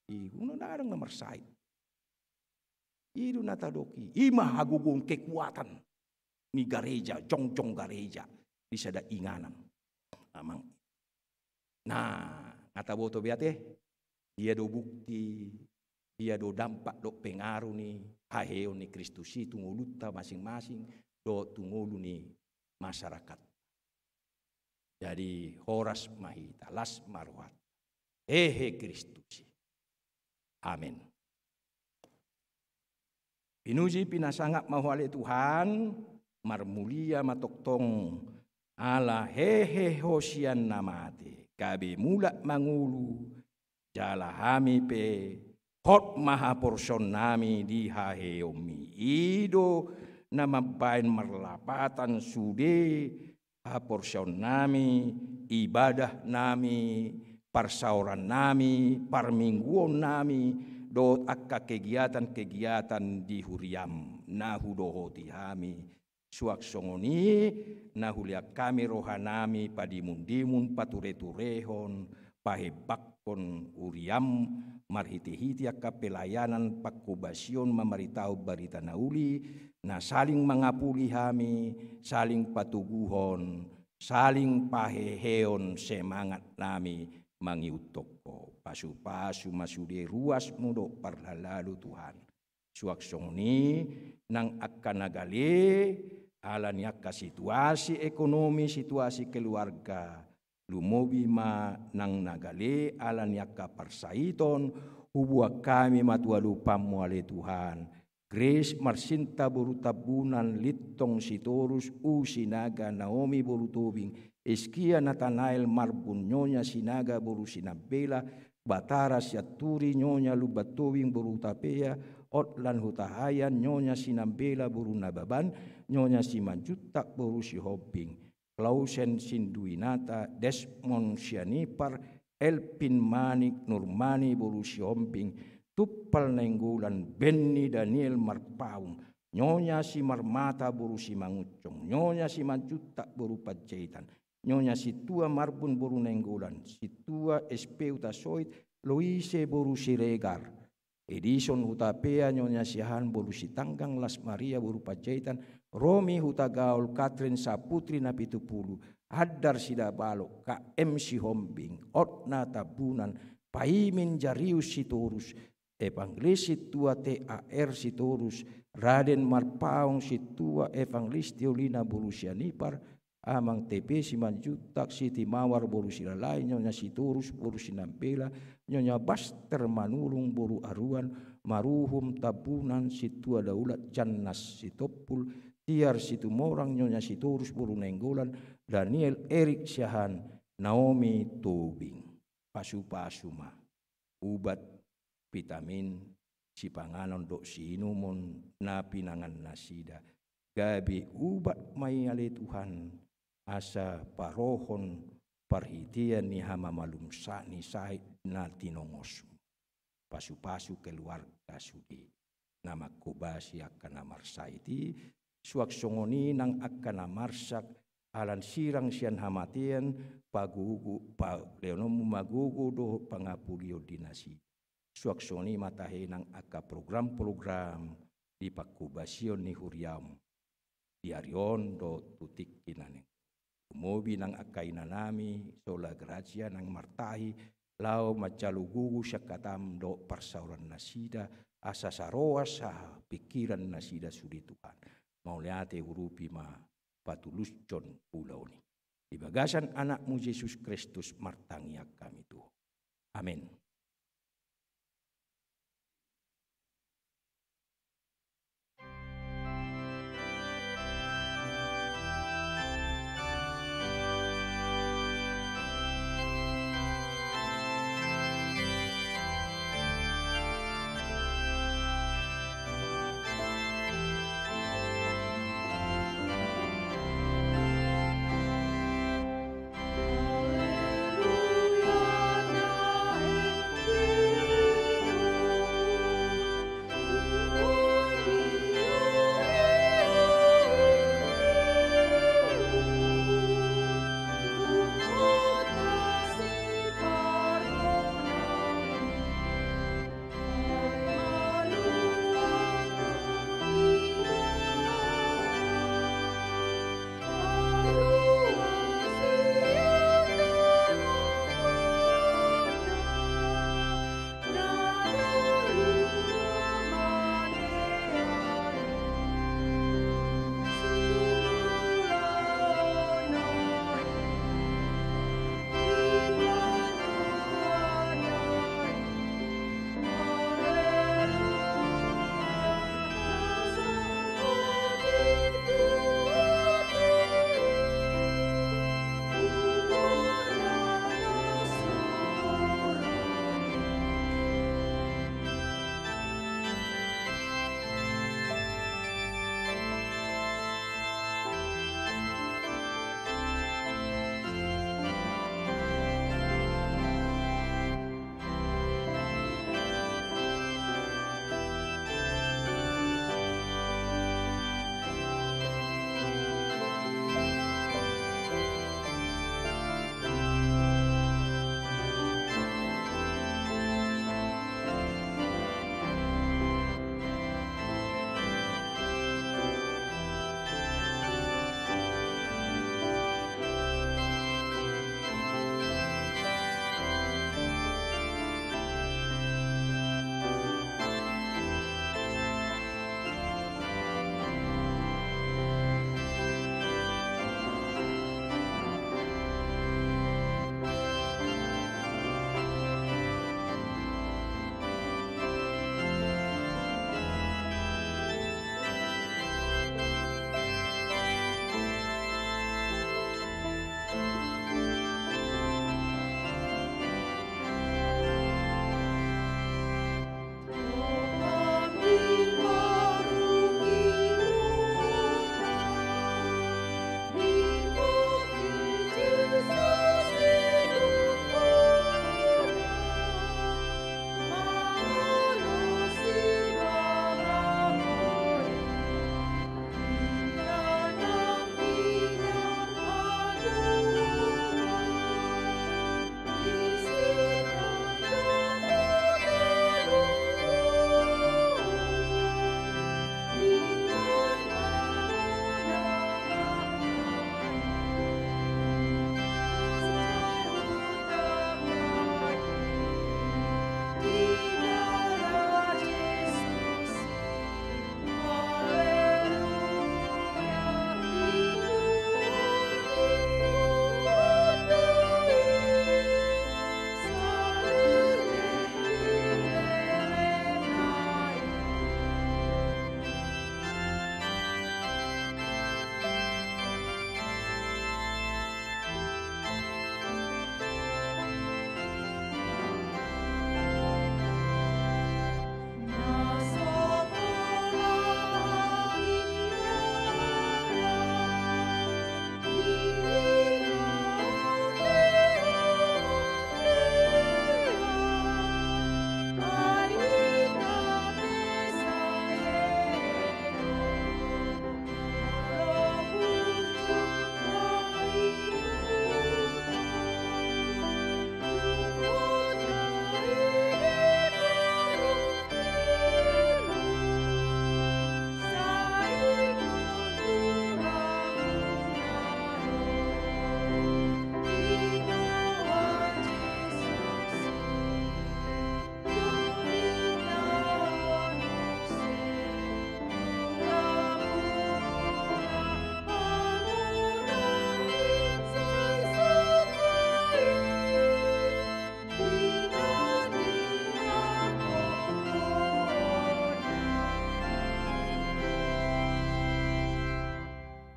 I, unang ndang adong na marsahit. I do na tadok i. I ma hagogoon kekuatan ni gareja, jongjong gareja di sada inganan. Amang. Nah, nga taboto be ate, dia do bukti, dia do dampak dohot pengaruh ni haheheon ni Kristus i tu ngolunta masing-masing, dohot tu ngolu ni masyarakat. Jadi, horas ma hita, las ma rohanta. Hehe Kristus i. Amen. Pinuji, pinasangap ma Ho ale Tuhan, marmulia ma tongtong, ala hehe Ho sian na mate, gabe mulak mangolu, jala hami pe, hot ma haporseaonnami di haheheonmi. I do na mambaen marlapatan sude haporseaonnami, ibadahnami, parsaorannami, parmingguonnami, dohot angka kegiatan-kegiatan di huriam, na hudohoti hami. Suang songon i, na hulean hami rohanami, padimun-dimun, pature-turehon, pahembangkon huriam, marhitehite angka pelayanan pangkobasion mamaritahon barita na uli, na saling mangapuli hami, saling patoguhon, saling paheheon semangatnami mangihuthon Ho. Pasupasu ma sude ruasmu dohot parhalado Tuhan. Suang songon i nang angka na gale ala ni angka situasi ekonomi, situasi keluarga, lumobi ma nang na gale ala ni angka parsaiton, huboan hami ma tu adopanmu ale Tuhan. Grace marsinta boru Tambunan, Lintong Sitorus, U Sinaga, Naomi boru Tobing, Iskia Natanael Marbun, Nyonya Sinaga boru Sinambela, Batara Sianturi, Nyonya Lumban Tobing boru Hutapea, Otlan Hutahaean, Nyonya Sinambela boru Nababan, Nyonya Simanjuntak boru Sihombing, Klausen Sinduinata, Desmond Sianipar, Elvin Manik Nurmani boru Sihombing, Tumpal Nainggolan, Benny Daniel Marpaung, Nyonya Simarmata boru Simangunsong, Nyonya Simanjuntak boru Panjaitan, Nyonya Sintua Marbun boru Nainggolan, Sintua S P Hutasoit, Loise boru Siregar, Edison Hutapea, Nyonya Siahaan boru Sitanggang, Las Maria boru Panjaitan, Romi Hutagaol, Katrin Saputri Napitupulu, Andar Sidabalok, K M Sihombing, Otna Tambunan, Paimin Jarius Sitorus, Evangelis Sintua T A R Sitorus, Raden Marpaung Sintua, Evangelis Teolina boru Sianipar, Amang T P Simanjuntak, Siti Mawar boru Silalai, Nyonya Sitorus boru Sinambela, Nyonya Baster Manurung boru Aruan, Maruhum Tambunan, Sintua Daulat Jannas Sitompul, Tiar Situmorang, Nyonya Sitorus boru Nainggolan, Daniel Erik Siahaan, Naomi Tobing. Pasupasu ma ubat, vitamin, sipanganon dohot siinumon na pinangannasida. Gabe ubat ma i ale Tuhan, asa parohon parhitean ni hamamalum sa-, ni sahit na tinongosmu. Pasupasu keluarga sude na manghobasi angka na marsahit i, suang songon i nang angka na marsak ala ni sirang sian hamatean, pagogo, pa-, lehononmu ma gogo dohot pangapulion di nasida. Suang songon i ma tahe nang angka program-program di panghobasion ni huriam di ari on dohot tu tingki na naeng. Lumobi nang angka inanami, Sola Grazia nang martahi, laho manjalo gogo sian hatam dohot parsaoran nasida, asa saroha sapingkiran nasida sude Tuhan. Mauliate huudupi ma patulushon ulaon i. Di bagasan Anakmu Jesus Kristus martangiang hami tu Ho. Amen.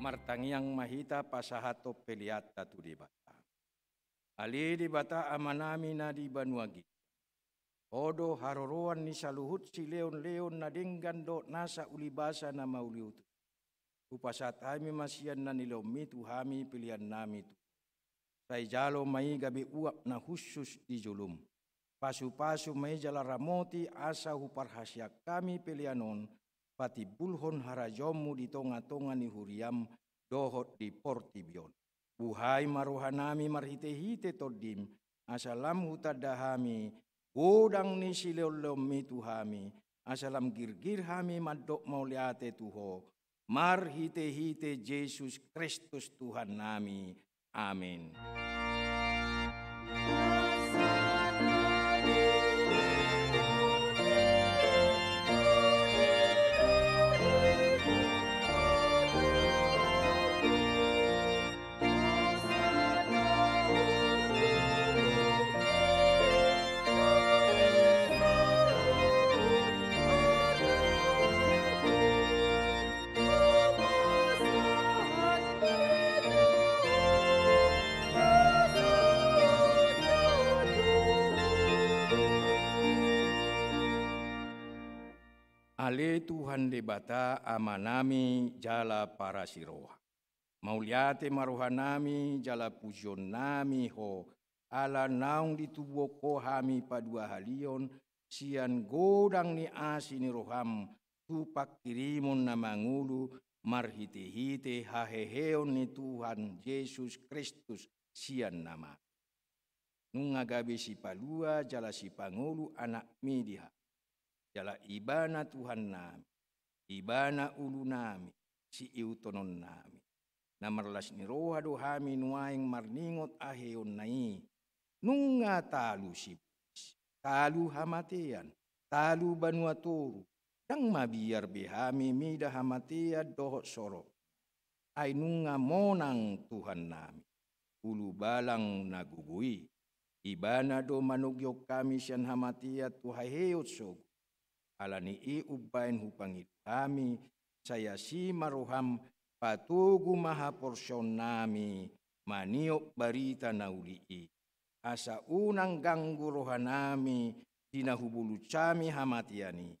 Martangiang ma hita pasahathon peleanta tu Debata. Ale Debata Amanami na di banua ginjang, Ho do haroroan ni saluhut sileonleon na denggan dohot nasa ulibasa na mauliutu. Hupasahat hami ma sian na nilehonMi tu hami peleannami tu Ho. Sai jalo ma i gabe uap na hushus di joloM. Pasupasu ma i jala ramoti asa huparhaseang hami pelean on patimbulhon harajaonMu di tongatonga ni huriaM dohot di portibi on. Buhai ma rohanami marhitehite TondiM, asa lam hutanda hami godang ni sileonleonMi tu hami, asa lam girgir hami mandok mauliate tu Ho, marhitehite Jesus Kristus Tuhannami. Amen. Ale Tuhan Debata Amanami jala parasiroha. Mauliate ma rohanami jala pujionnami Ho, ala naung ditubuhon Ho hami paduahalion, sian godang ni asi ni rohaM, tu panghirimon na mangolu marhitehite haheheon ni Tuhan Jesus Kristus sian na mate. Nunga gabe sipalua jala sipangolu AnakMi di hami. Jala Ibana Tuhannami, Ibana ulunami, siihuthononnami. Na marlas ni roha do hami nuaeng marningot haheheonna i. Nunga talu sibolis, talu hamatean, talu banua toru, ndang mabiar be hami mida hamatean dohot sorop. Ai nunga monang Tuhannami, ulubalang na gogo i. Ibana do manogihon hami sian hamatean tu haheheon sogot. Ala ni i umbahen hupangido hami, sai asi ma rohaM, patogu ma haporseaonnami maniop barita na uli i. Asa unang ganggu rohanami di na hubulut hami hamatean i.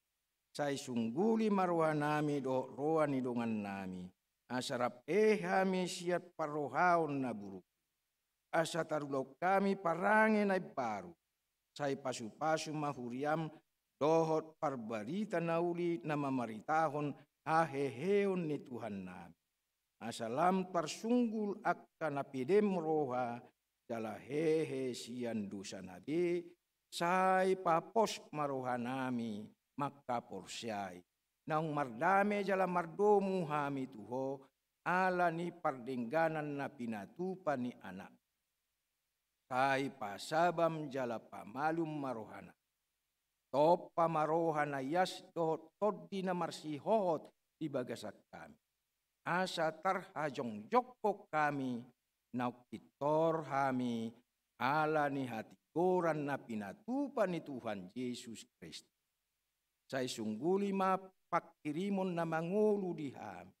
Sai sungguli ma rohanami dohot roha ni dongannami, asa rap hehe hami sian parrohaon na buruk. Asa tarulahon hami parange na imbaru, sai pasupasu ma huriaM dohot parbarita na uli na mamaritahon haheheon ni Tuhannami. Asa lam tarsunggul angka na pedem roha jala hehe sian dosana be, sai papos ma rohanami mangkaporseai. Naung mardame jala mardomu hami tu Ho, ala ni pardengganan na pinatupa ni Anak. Sai pasabaM jala pamalum ma rohanami. Tompa ma roha na ias dohot tondi na marsihohot di bagasan hami. Asa tarhajongjongkon hami, naung pintor hami, ala ni hatigoran na pinatupa ni Tuhan Jesus Kristus. Sai sungguli ma panghirimon na mangolu di hami.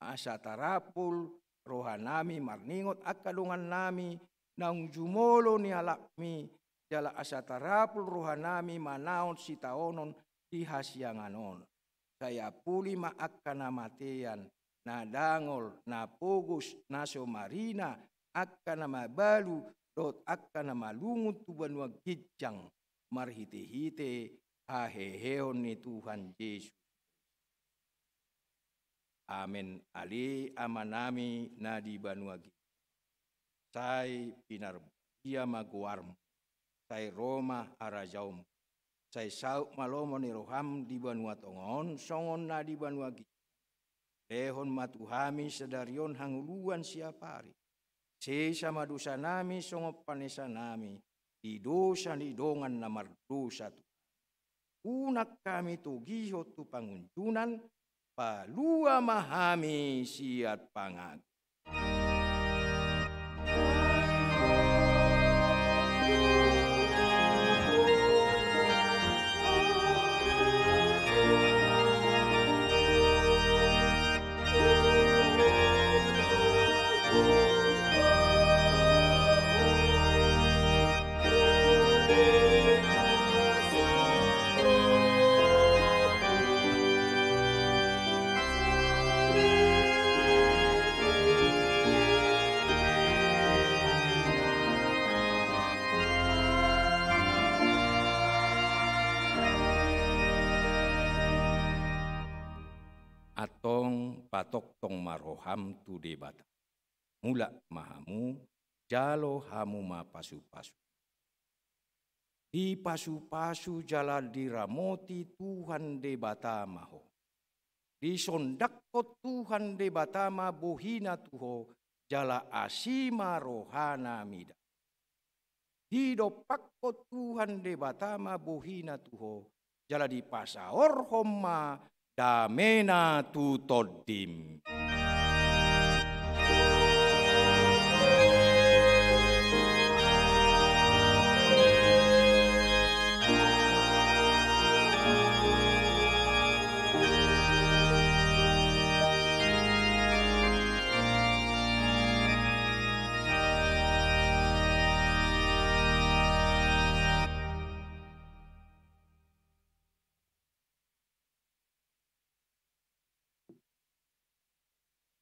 Asa tarapul rohanami marningot angka dongannami naung jumolo ni halakMi, jala asa tarapul rohanami manaon sitaonon di hasiangan on. Sai apuli ma angka na matean, na dangol, na pogos, na so marina, angka na mabalu, dohot angka na malungun tu banua ginjang, marhitehite haheheon ni Tuhan Jesus. Amen. Ale Amanami na di banua ginjang, sai pinarbadia ma goarMu, sai ro ma harajaonMu, sai saut ma lomo ni rohaM di banua tonga on songon na di banua ginjang. Lehon ma tu hami sadari on hangoluan siapari. Sesa ma dosanami songon panesanami di dosa ni dongan na mardosa tu hami. Unang hami togihon tu pangunjunan, palua ma hami sian pangago. Patongtong ma roham tu Debata. Mulak ma hamu, jalo hamu ma pasu-pasu. Dipasupasu jala diramoti Tuhan Debata ma ho. Disondanghon Tuhan Debata ma bohina tu ho, jala asi ma rohana mida. Didompakhon Tuhan Debata ma bohina tu ho, jala dipasaorhon ma damena tu tondim.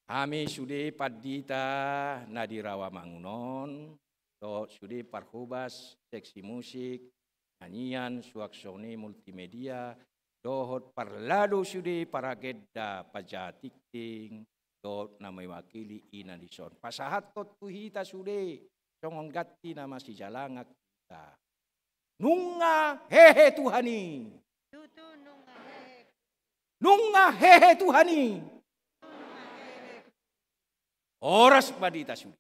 Hami sude pandita na di Rawamangun on, dohot sude parhobas, seksi musik, nyanyian, suang songon i multimedia, dohot parlado sude paragenda panjaha tingting, dohot na mewakili ina dison. Pasahathon tu hita sude, songon ganti na masijalangan hita. Nunga hehe Tuhan i. Tutu nunga hehe. Nunga hehe Tuhan i. Nunga hehe. Horas ma di hita sude.